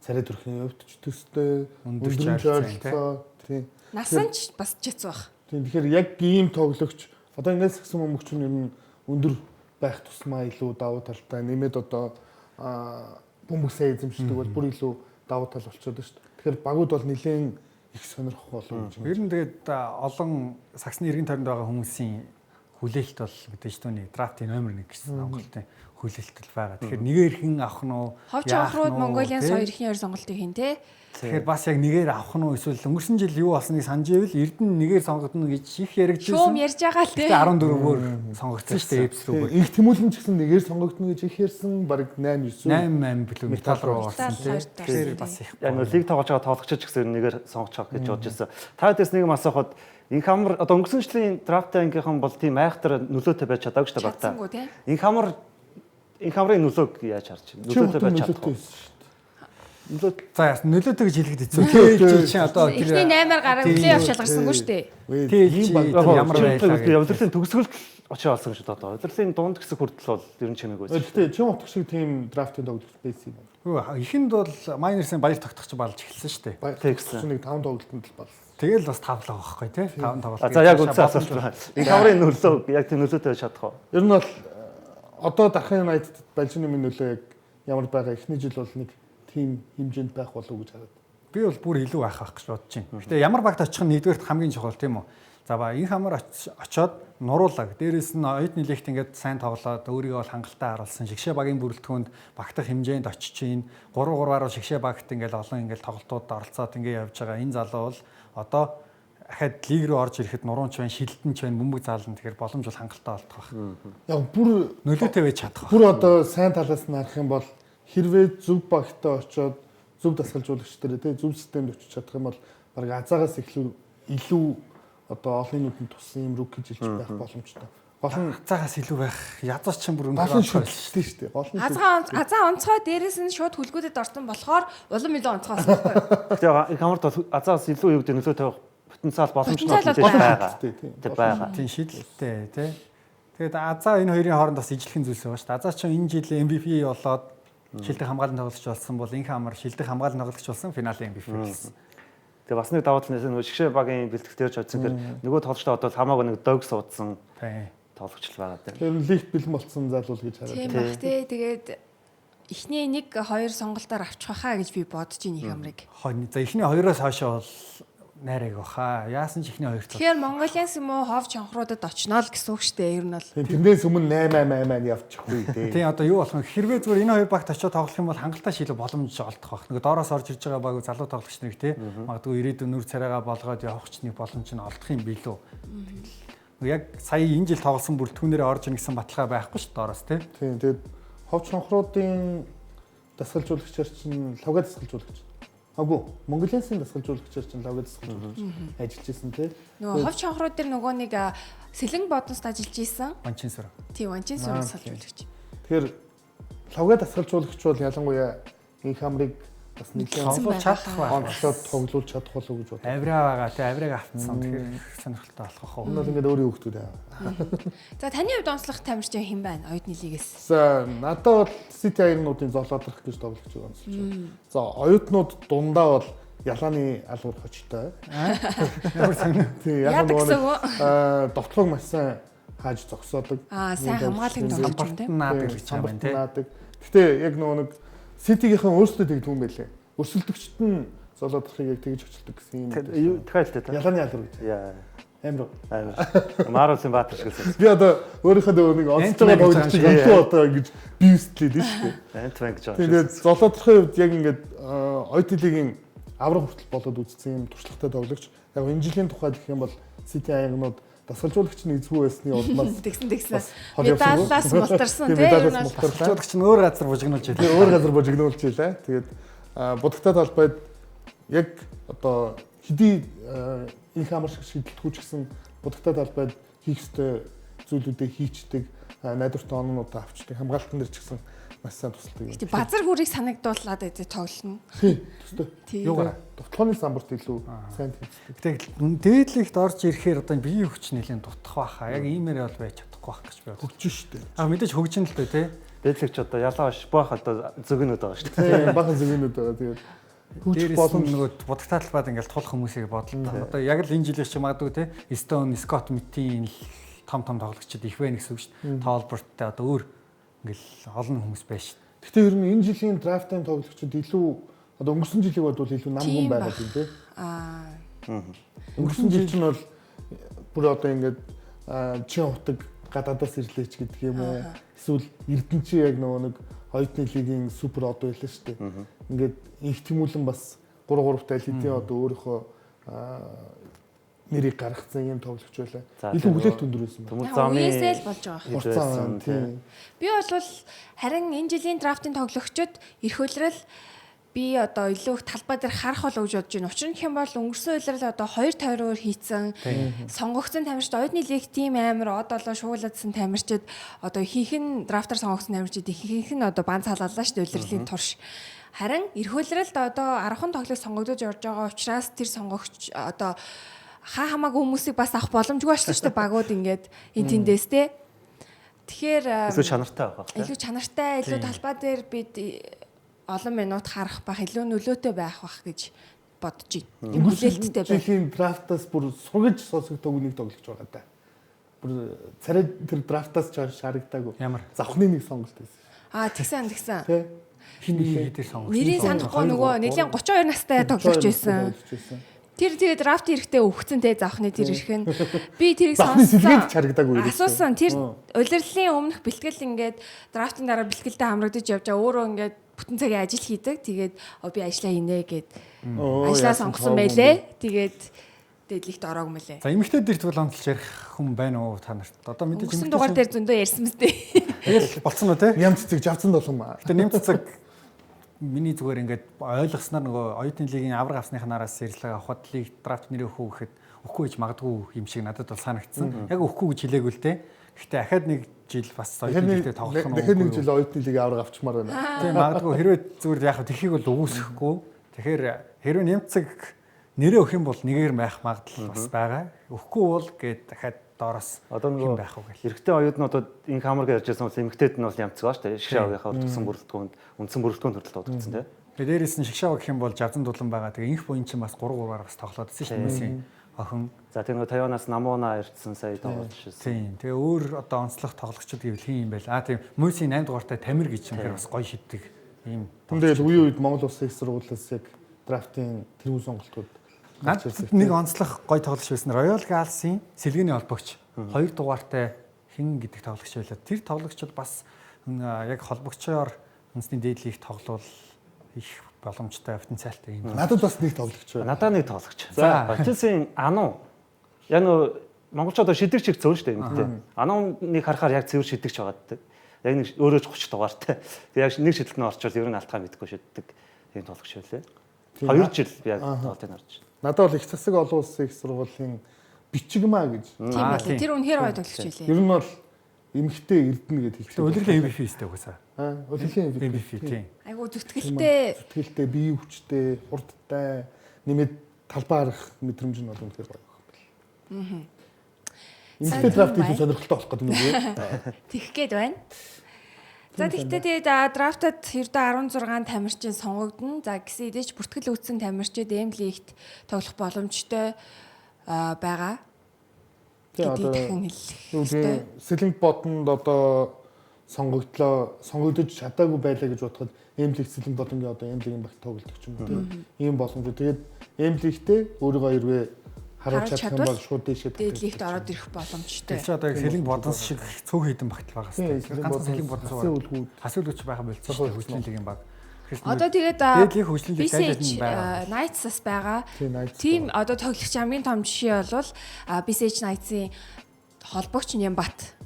царай төрхийн өвдөж төстэй, Өндөр өндөр ойролцоо, ойролцоо. Тийм. Насан ч бас чицүү бах. Тийм тэгэхээр яг ийм тоглогч одоо ингээд сагсан бөмбөгч нь ер нь өндөр байх тусмаа илүү давуу талтай нэмээд одоо бөмбөг сайн эзэмшдэг бол бүр илүү давуу тал болчиход байна шүү дээ. Тэгэхээр багууд бол нэлээд их сонирхох болов гэж Ер нь тэгээд олон сагсны эргэн тойронд байгаа хүмүүсийн хүлээлт бол мэдээж түүний драфтын номер 1 гэсэн Монголын Хүлээлтэл байгаа. Тэгэхээр нэгээр хэн авах нь уу? Хов чонхрууд Mongolians хоёр ихний хоёр сонголтыг хийн те. Тэгэхээр бас яг нэгээр авах нь уу эсвэл өнгөрсөн жил юу болсныг санаж ивэл Эрдэнэ нэгээр сонгогдно гэж их яригдчихсэн. Шуум ярьж байгаа л те. 14-өр сонгогдсон шүү дээ Эпс рүү. Их тэмүүлэн ч гэсэн нэгээр сонгогдно гэж их ярьсан. Бараг 8 9 8 8 билүү металл руу орсон те. Тэгэхээр бас их. Яг нөө лиг тоглож байгаа тоглогчид ч гэсэн нэгээр сонгож авах гэж бодож байсан. Та хэдээс нэг юм асуухад инх амар одоо өнгөрсөн жилийн драфт ангийнхан бол тийм айхтар нөлөөтэй байж чадаагүй шүү дээ багтаа. Инх амар инх амрын нөлөөг яаж харж байна? Нөлөөтэй байж чадах уу? Нөлөө за яасан нөлөөтэй гэж хэлэхэд хэцүү. TLG чинь одоо тэр эхний 8-аар гараа плей-офф шалгарсангүй шүү дээ. TLG ямар байлаа. Удирдлагын төгсгөлд очиж олсон гэж одоо. Удирдлагын дунд хэсэг хүртэл бол ер нь чимээгүй байсан. Гэхдээ чин утга шиг тийм драфтын тоглогч байсан юм. Үгүй эхэнд бол Miners-ын баяр тогтгоч балж эхэлсэн шүү дээ. Тэгсэн. Нэг 5 тоглолтод л балсан. Тэгэл бас тавлаа байхгүй тий. 5 тоглолт. За яг үндсэн асуулт байна. Инх амрын нөлөө яг тийм нөлөөтэй байж чадах уу? Ер нь бол одоо дарахын United Балжины минь нөлөө яг ямар байгаа эхний жил бол нэг тийм хэмжээнд байх болов уу гэж хараад. Би бол бүр илүү байх байх гэж бодож байна. Гэтэ ямар багт очих нь нэгдүгээрт хамгийн чухал тийм үү? За ба инх амар очоод нуруулаг. Дээрээс нь оюутны лигт ингээд сайн тоглоод өөрийгөө бол хангалттай харуулсан. Шигшээ багийн бүрэлдэхүүнд багтах хэмжээнд очиж чинь 3-3-аар шигшээ багт ингээд олон ингээд тоглолтууд оролцоод ингээд явж байгаа. Энэ залуу бол одоо ахаад лиг рүү орж ирэхэд нуруунч байна, шилдэнч байна, бөмбөг заална. Тэгэхээр боломж бол хангалттай олдох байх. Яг бүр нөлөөтэй байж чадах. Бүр одоо сайн талаас нь харах юм бол хэрвээ зөв багтаа очоод зөв дасгалжуулагч дээр тий зөв системд очиж чадах юм бол баг азаагаас илүү одоо олон нүдэнд туссан юм рүү гэж хэлж байх боломжтой. Гол нь азаагаас илүү байх. Язууч чинь бүр өндөр онцгой шүү дээ. Гол нь азаа онцгой дээрээс нь шууд хүлгүүдэд орсон болохоор улам илүү онцгой болсон байхгүй юу? Тэгээ их хамарт бол азаас илүү юу гэдэг нөлөө тавих потенциал боломж нь байгаа. Тэг байгаа. Тийм шийдэлтэй тий. Тэгээд азаа энэ хоёрын хооронд бас ижилхэн зүйлс байгаа шүү дээ. Азаа чинь энэ жил MVP болоод шилдэг хамгаалан тоглогч болсон бол инх амар шилдэг хамгаалан тоглогч болсон финалийн MVP болсон. Тэгээ бас нэг давуу тал нь нөгөө шигшээ багийн бэлтгэл дээр ч очсон гэхээр нөгөө тоглогчдод одоо хамаагүй нэг дог суудсан тоглогч л байгаа тийм. Тэр лигт бэлэн болсон залуу гэж хараад. Тийм бах тий. Тэгээд эхний 1 2 сонголтоор авчих байхаа гэж би бодож байна их амрыг. За эхний хоёроос хойшоо бол найраг баха. Яасан ч эхний хоёрт. Тэгэхээр Mongolians юм уу хов чонхруудад очно л гэсэн үг шүү дээ. Ер нь бол. Тэрнээс өмнө 8 8 8 явчихгүй дээ. Тийм одоо юу болох вэ? Хэрвээ зүгээр энэ хоёр багт очиод тоглох юм бол хангалттай шилүү боломж олдох байх. Нөгөө доороос орж ирж байгаа баг залуу тоглогч нарыг тий. Магадгүй ирээдүйн нүр царайгаа болгоод явах ч нэг боломж нь олдох юм билүү. Тэгэл яг сая энэ жил тоглосон бүрэлдэхүүнээрээ орж ирнэ гэсэн баталгаа байхгүй шүү доороос тий. Тийм тэгээд хов чонхруудын дасгалжуулагчаар чинь лавга дасгалжуулагч. Агуу Mongolians-ын дасгалжуулагчаар чинь лавга дасгалжуулагч ажиллаж исэн тий. Нөгөө хов чонхрууд дээр нөгөө нэг сэлэн бодост ажиллаж исэн. Ванчин сүр. Тийм Ванчин сүр дасгалжуулагч. Тэгэхээр лавга дасгалжуулагч бол ялангуяа инх амрыг бас нэлээд тоглож чадах байх. Онцлоод тоглуулж чадах болов уу гэж бодлоо. Авраа байгаа тий, аврааг автсан. Тэгэхээр сонирхолтой болох уу. Энэ бол ингээд өөрийн хүүхдүүд аа. За таны хувьд онцлох тамирчин хэн байна? Оюутны лигээс. За надад бол City Iron-уудын золоодрох гэж тоглогчийг онцлж байна. За оюутнууд дундаа бол ялааны алгуур хочтой. Ямар сонир. Тий, яг нөгөө довтлог маш сайн хааж зогсоодог. Аа, сайн хамгаалах тоглогч юм тийм. Наадаг гэж юм байна тий. Гэтэ яг нөгөө нэг City-гийнхэн өөрсдөө тэгдэг юм байлээ. Өрсөлдөгчд нь золоодрохыг яг тэгж очилдог гэсэн юм. Дахиад л тэ. Ялааны алгуур гэж. Яа. Амар. Амар. Маруулын баатар шиг л. Би одоо өөрийнхөө нөгөө нэг онцлог байгаа тоглогчийг илүү одоо ингэж бийстлээ л шүү дээ. Антван гэж байна. Тэгээд золоодрохын хувьд яг ингээд оюутны лигийн авраг хүртэл болоод үзсэн юм туршлагатай тоглогч. Яг энэ жилийн тухайд гэх юм бол City аягнууд дасгалжуулагч нь эзгүй байсны улмаас тэгсэн. Медаллаас мултарсан тийм. Дасгалжуулагч нь өөр газар бужигнуулж илээ. Өөр газар бужигнуулж илээ. Тэгээд будагтай талбайд яг одоо хэдий инх амар шиг шидэлтгүүч гэсэн будагтай талбайд хийх ёстой зүйлүүдээ хийчдэг, найдвартай оноонуудаа авчдаг, хамгаалтан дээр ч гэсэн маш сайн тусалдаг юм. Гэтэ базар хүрийг санагдуулаад байдгийг тоглоно. Тийм, төстэй. Юугаар? Довтлооны самбарт илүү сайн тэмцдэг. Гэтэ дээдлэгт орж ирэхээр одоо биеийн хүч нэлээд дутах байхаа. Яг иймээрээ бол байж чадахгүй байх гэж би бодож. Хөгжин шүү дээ. Аа мэдээж хөгжин л дээ тий. Дээдлэгч одоо ялаа ш баах одоо зөгнүүд байгаа шүү дээ. Тийм, бахан зөгнүүд байгаа. Тэгээд хөгжих боломж нөгөө будагтай талбайд ингээл тулах хүмүүсийг бодлоо. Одоо яг л энэ жилээс ч магадгүй тий. Stone, Scott Mitty том том тоглогчид их байна гэсэн үг шүү дээ. Тоолборттой одоо өөр ингээл олон хүмүүс байж шүү. Гэтэ ер нь энэ жилийн драфтын тоглогчид илүү одоо өнгөрсөн жилийг бодвол илүү нам хүн байгаа юм тий. Аа. Өнгөрсөн жил чинь бол бүр одоо ингээд чин хутаг Гадаадаас ирлээч гэдэг юм уу. Эсвэл Эрдэнэ чи яг нөгөө нэг оюутны лигийн супер од байлаа шүү дээ. Ингээд инх тэмүүлэн бас 3-3 аль хэдийн одоо өөрийнхөө нэрийг гаргацсан юм тоглогч байлаа. Илүү хүлээлт өндөр байсан байна. Төмөр замын USL болж байгаа. Хурцсан тийм. Би бол харин энэ жилийн драфтын тоглогчид эрх үлрэл би одоо илүү их талбай дээр харах болов гэж бодож байна. Учир нь гэх юм бол өнгөрсөн улирал одоо 2 тойроор хийцэн сонгогдсон тамирчид оюутны лиг тим амар од олоо шуулаадсан тамирчид одоо ихэнх нь драфтаар сонгогдсон тамирчид ихэнх нь одоо бан цалаалаа шүү дээ улирлын турш. Харин эрх үлрэлд одоо 10хан тоглогч сонгогдож орж байгаа учраас тэр сонгогч одоо хаа хамаагүй хүмүүсийг бас авах боломжгүй болсон шүү дээ багууд ингээд энэ тэндээс те. Тэгэхээр илүү чанартай байх байх. Илүү чанартай, илүү талбай дээр бид олон минут харах бах, илүү нөлөөтэй байх бах гэж бодож байна. Хүлээлттэй байх. Жилийн драфтаас бүр сургаж сонсогдоогүй нэг тоглогч байгаа даа. Бүр царай тэр драфтаас ч шарагдаагүй. Завхны нэг сонголт байсан. Аа тэгсэн тэгсэн. Тэ. Хин хэдээр сонгогч. Нэрийг санахгүй нөгөө нэлийн 32 настай тоглогч байсан. Тэр тэгээд драфт эрэхтэй өвгцэн те завхны тэр эрх нь. Би тэрийг сонссон. Сэлгээд чарагдаагүй. Асуусан. Тэр улирлын өмнөх бэлтгэл ингээд драфтын дараа бэлтгэлдээ хамрагдаж явж байгаа. Өөрөө ингээд бүтэн цагийн ажил хийдэг. Тэгээд би ажиллаа хийнэ гэд ажлаа сонгосон байлээ. Тэгээд дээдлэгт ороог мөлий. За эмэгтэй дээр тэгвэл онцолж ярих хүн байна уу та нарт? Одоо мэдээж эмэгтэй дугаар дээр зөндөө ярьсан мэт. Тэгэл болцсон уу те? Ням цэцэг жавцсан долон маа. Гэтэ ням цэцэг миний зүгээр ингээд ойлгосноор нөгөө оюутны лигийн авраг авсных нараас ярилцлага авахад лиг драфт нэрээ өгөх үү гэхэд өгөхгүй гэж магадгүй юм шиг надад бол санагдсан. Яг өгөхгүй гэж хэлээгүй л те. Гэхдээ ахаад нэг жил бас оюутны лигтэй тоглох нь дахиад нэг жил оюутны лигийн авраг авчмаар байна. Тийм магадгүй хэрвээ зүгээр яг тэрхийг бол үүсэхгүй. Тэгэхээр хэрвээ немцэг нэрээ өгөх юм бол нэгээр байх магадлал бас байгаа. Өгөхгүй бол гээд дахиад доороос одоо нөгөө байх уу гэл. Эрэгтэй оюутнуудад инх хамар гэж ярьжсэн бол эмэгтэйд нь бол ямцгаа шүү дээ. Шигшаагийнхаа урдсан бүрэлдэхүүнд үндсэн бүрэлдэхүүн хүртэл дуудагдсан тийм. Тэгээ дээрээс нь шигшаав гэх юм бол жавзан дулан байгаа. Тэгээ инх буян чинь бас 3 3-аар бас тоглоод байсан шүү дээ. Хүмүүсийн охин. За тэгээ нөгөө Тайванаас Намуна ирсэн сая тоглож ирсэн. Тийм. Тэгээ өөр одоо онцлог тоглогчид гэвэл хин юм байл. Аа тийм Мүйсийн 8 дугаартай Тамир гэж юм хэрэг бас гоё шиддэг ийм. Тэндээ үеийн үед Монгол Улсын их сургуулиас яг драфтын тэргүүн сонголтууд нэг онцлог гоё тоглогч байсан. Royal Gals-ийн сэлгээний холбогч 2 дугаартай хин гэдэг тоглогч байлаа. Тэр тоглогч бол бас яг холбогчоор үндэсний дээд лиг тоглол их боломжтой потенциалтай юм. Надад бас нэг тоглогч байна. Надад нэг тоглогч. За, Батилсын Ану яг нөө монголчууд шидэгч их зөөн шүү дээ эмэгтэй. Анууныг харахаар яг цэвэр шидэгч байгаа гэдэг. Яг нэг өөрөө ч 30 дугаартай. Тэг яг нэг шидэлт нь орчвол ер нь алтгаа мэдгүй шиддэг тийм тоглогч байлээ. 2 жил би яг тоглолтыг харж байна. Надад бол их засаг олон улсын их сургуулийн бичигмаа гэж. Тийм байлээ. Тэр үнэхээр гоё тоглогч байлээ. Ер нь бол эмэгтэй эрдэнэ гэж хэлдэг. Улирлын MVP сте угаасаа. Аа, улирлын MVP тийм. Айгуу зүтгэлтэй. Зүтгэлтэй, бие хүчтэй, хурдтай, нэмээд талбай харах мэдрэмж нь бол үнэхээр гоё юм байна. Аа. Эмэгтэй драфт илүү сонирхолтой болох гэдэг юм уу? Тэгэх гээд байна. За тэгтээ тэгээд драфтад ердөө 16 тамирчин сонгогдно. За гэсэн хэдий ч бүртгэл үүссэн тамирчид М лигт тоглох боломжтой байгаа. Тэгээ одоо дахин хэлэх. Сэлэнг бодонд одоо сонгогдлоо, сонгогдож чадаагүй байлаа гэж бодоход М лиг Сэлэнг бодонгийн одоо М лигийн багт тоглодог ч юм уу тийм. Ийм боломж. Тэгээд М лигтээ өөрийгөө хэрвээ харуулж чадах юм бол шууд дээшээ дээд лигт ороод ирэх боломжтой. Тэр чинь одоо яг сэлэнг бодонс шиг цөөх хэдэн багтал байгаа хэвээр. Ганцхан сэлэнг бодонс хасуулгүйч байгаа болцсон шүү дээ хөгжлийн лигийн баг. Одоо тэгээд дээд лиг хөгжлийн лиг дайжин байгаа. Knights бас байгаа. Тийм одоо тоглогч хамгийн том жишээ бол BCH Knights-ийн холбогч Нямбат.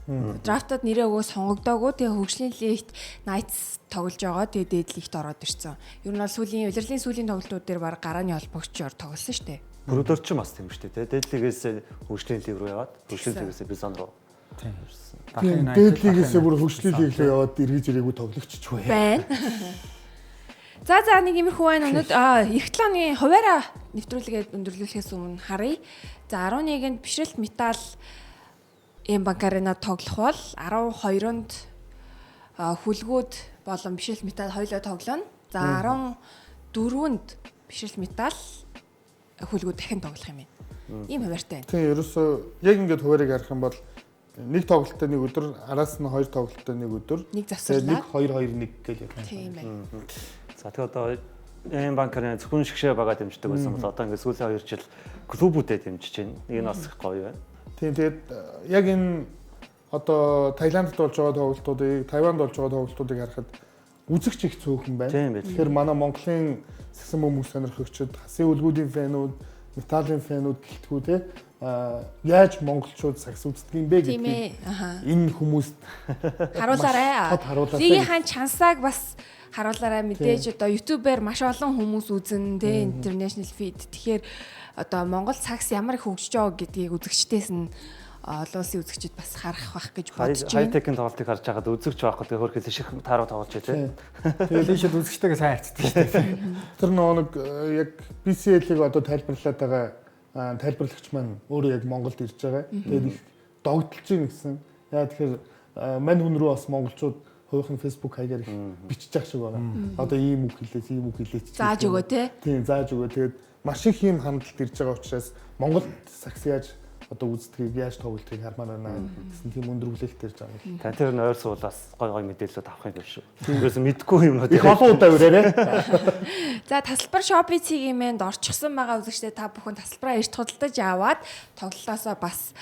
Драфтад нэрээ өгөө сонгогдоогүй. Тэгээ хөгжлийн лигт Knights тоглож байгаа. Тэгээ дээд лигт ороод ирсэн. Ер нь бол сүүлийн улирлын сүүлийн тоглолтууд дээр баг гарааны холбогчоор тоглосон шүү дээ. Бүрөдөр ч бас тийм шүү дээ. Дээд лигээс хөгжлийн лиг рүү яваад, хөгжлийн лигээс Бизон руу. Тийм. Дээд лигээс бүр хөгжлийн лиг рүү яваад эргэж ирээгүй тоглогч ч бай. Байна. За за нэг иймэрхүү байна. Өнөөдөр эх 7 хоногийн хуваараа нэвтрүүлгээд өндөрлүүлэхээс өмнө харъя. За 11-нд бишрэлт металл М банк арена тоглох бол 12-нд хүлгүүд болон бишрэлт металл хоёулаа тоглоно. За 14-нд бишрэлт металл хүлгүүд дахин тоглох юм байна. Ийм хуваартай байна. Тийм, ерөөсөө яг ингээд хуваарийг харах юм бол нэг тоглолттой нэг өдөр, араас нь хоёр тоглолттой нэг өдөр. Нэг завсарлаа. 1 2 2 1 гэж явна. Тийм байна. За тэгээ одоо М банкны зөвхөн шгшээ багаа дэмждэг байсан бол одоо ингээд сүүлийн 2 жил клубүүдэд дэмжиж байна. Нэг нь бас их гоё байна. Тийм, тэгээд яг энэ одоо Таиландд болж байгаа тоглолтуудыг, Тайванд болж байгаа тоглолтуудыг харахад үзэгч их цөөхөн байна. Тэгэхээр манай Монголын сагсан бөмбөг сонирхогчид, хасын үлгүүдийн фэнүүд, металлын фэнүүд гэлтгүү те яаж монголчууд сагс үздэг юм бэ гэдгийг энэ хүмүүст харуулаарай. Лигийн чансааг бас харуулаарай. Мэдээж одоо YouTube-ээр маш олон хүмүүс үзэн те international feed. Тэгэхээр одоо Монгол сагс ямар их хөгжиж байгаа гэдгийг үзэгчдээс нь олон улсын үзэгчид бас харах байх гэж бодож байна. Хай-текийн тоглолтыг харж байхад үзэгч байхгүй тэгээ хөрхөл их тааруу тоглож байлээ. Тэгээд ийшээ үзэгчтэйгээ сайн харьцдаг шүү дээ. Тэр нөгөө нэг яг BCL-ийг одоо тайлбарлаад байгаа тайлбарлагч маань өөрөө яг Монголд ирж байгаа. Тэгээд их догдолж гин гэсэн. Яа тэгэхээр мань хүн рүү бас монголчууд хувийнх нь Facebook хаягаар их бичиж байгаа шиг байгаа. Одоо ийм үг хэлээч, ийм үг хэлээч. Зааж өгөө те. Тийм, зааж өгөө. Тэгээд маш их ийм хандлт ирж байгаа учраас Монголд сагс яаж одоо үздгийг яаж тоглолтыг хармаар байна гэсэн тийм өндөр хүлээлт ирж байгаа юм. Тань тэр ойр суулаас гой гой мэдээлэлүүд авах юм биш үү? Ерөөсө мэдгүй юмнууд их олон удаа үрээрээ. За тасалбар Shopee цэгийн мэнд орчихсон байгаа үзэгчдээ та бүхэн тасалбараа эрт худалдаж аваад тоглолтоосоо бас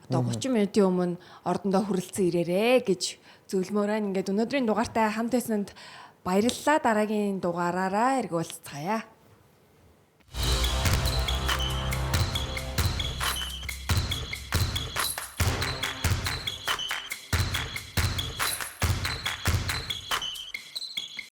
одоо 30 минутын өмнө ордондоо хүрэлцэн ирээрээ гэж зөвлөмөр байна. Ингээд өнөөдрийн дугаартай хамт байсанд баярлалаа. Дараагийн дугаараараа эргүүлцгаая.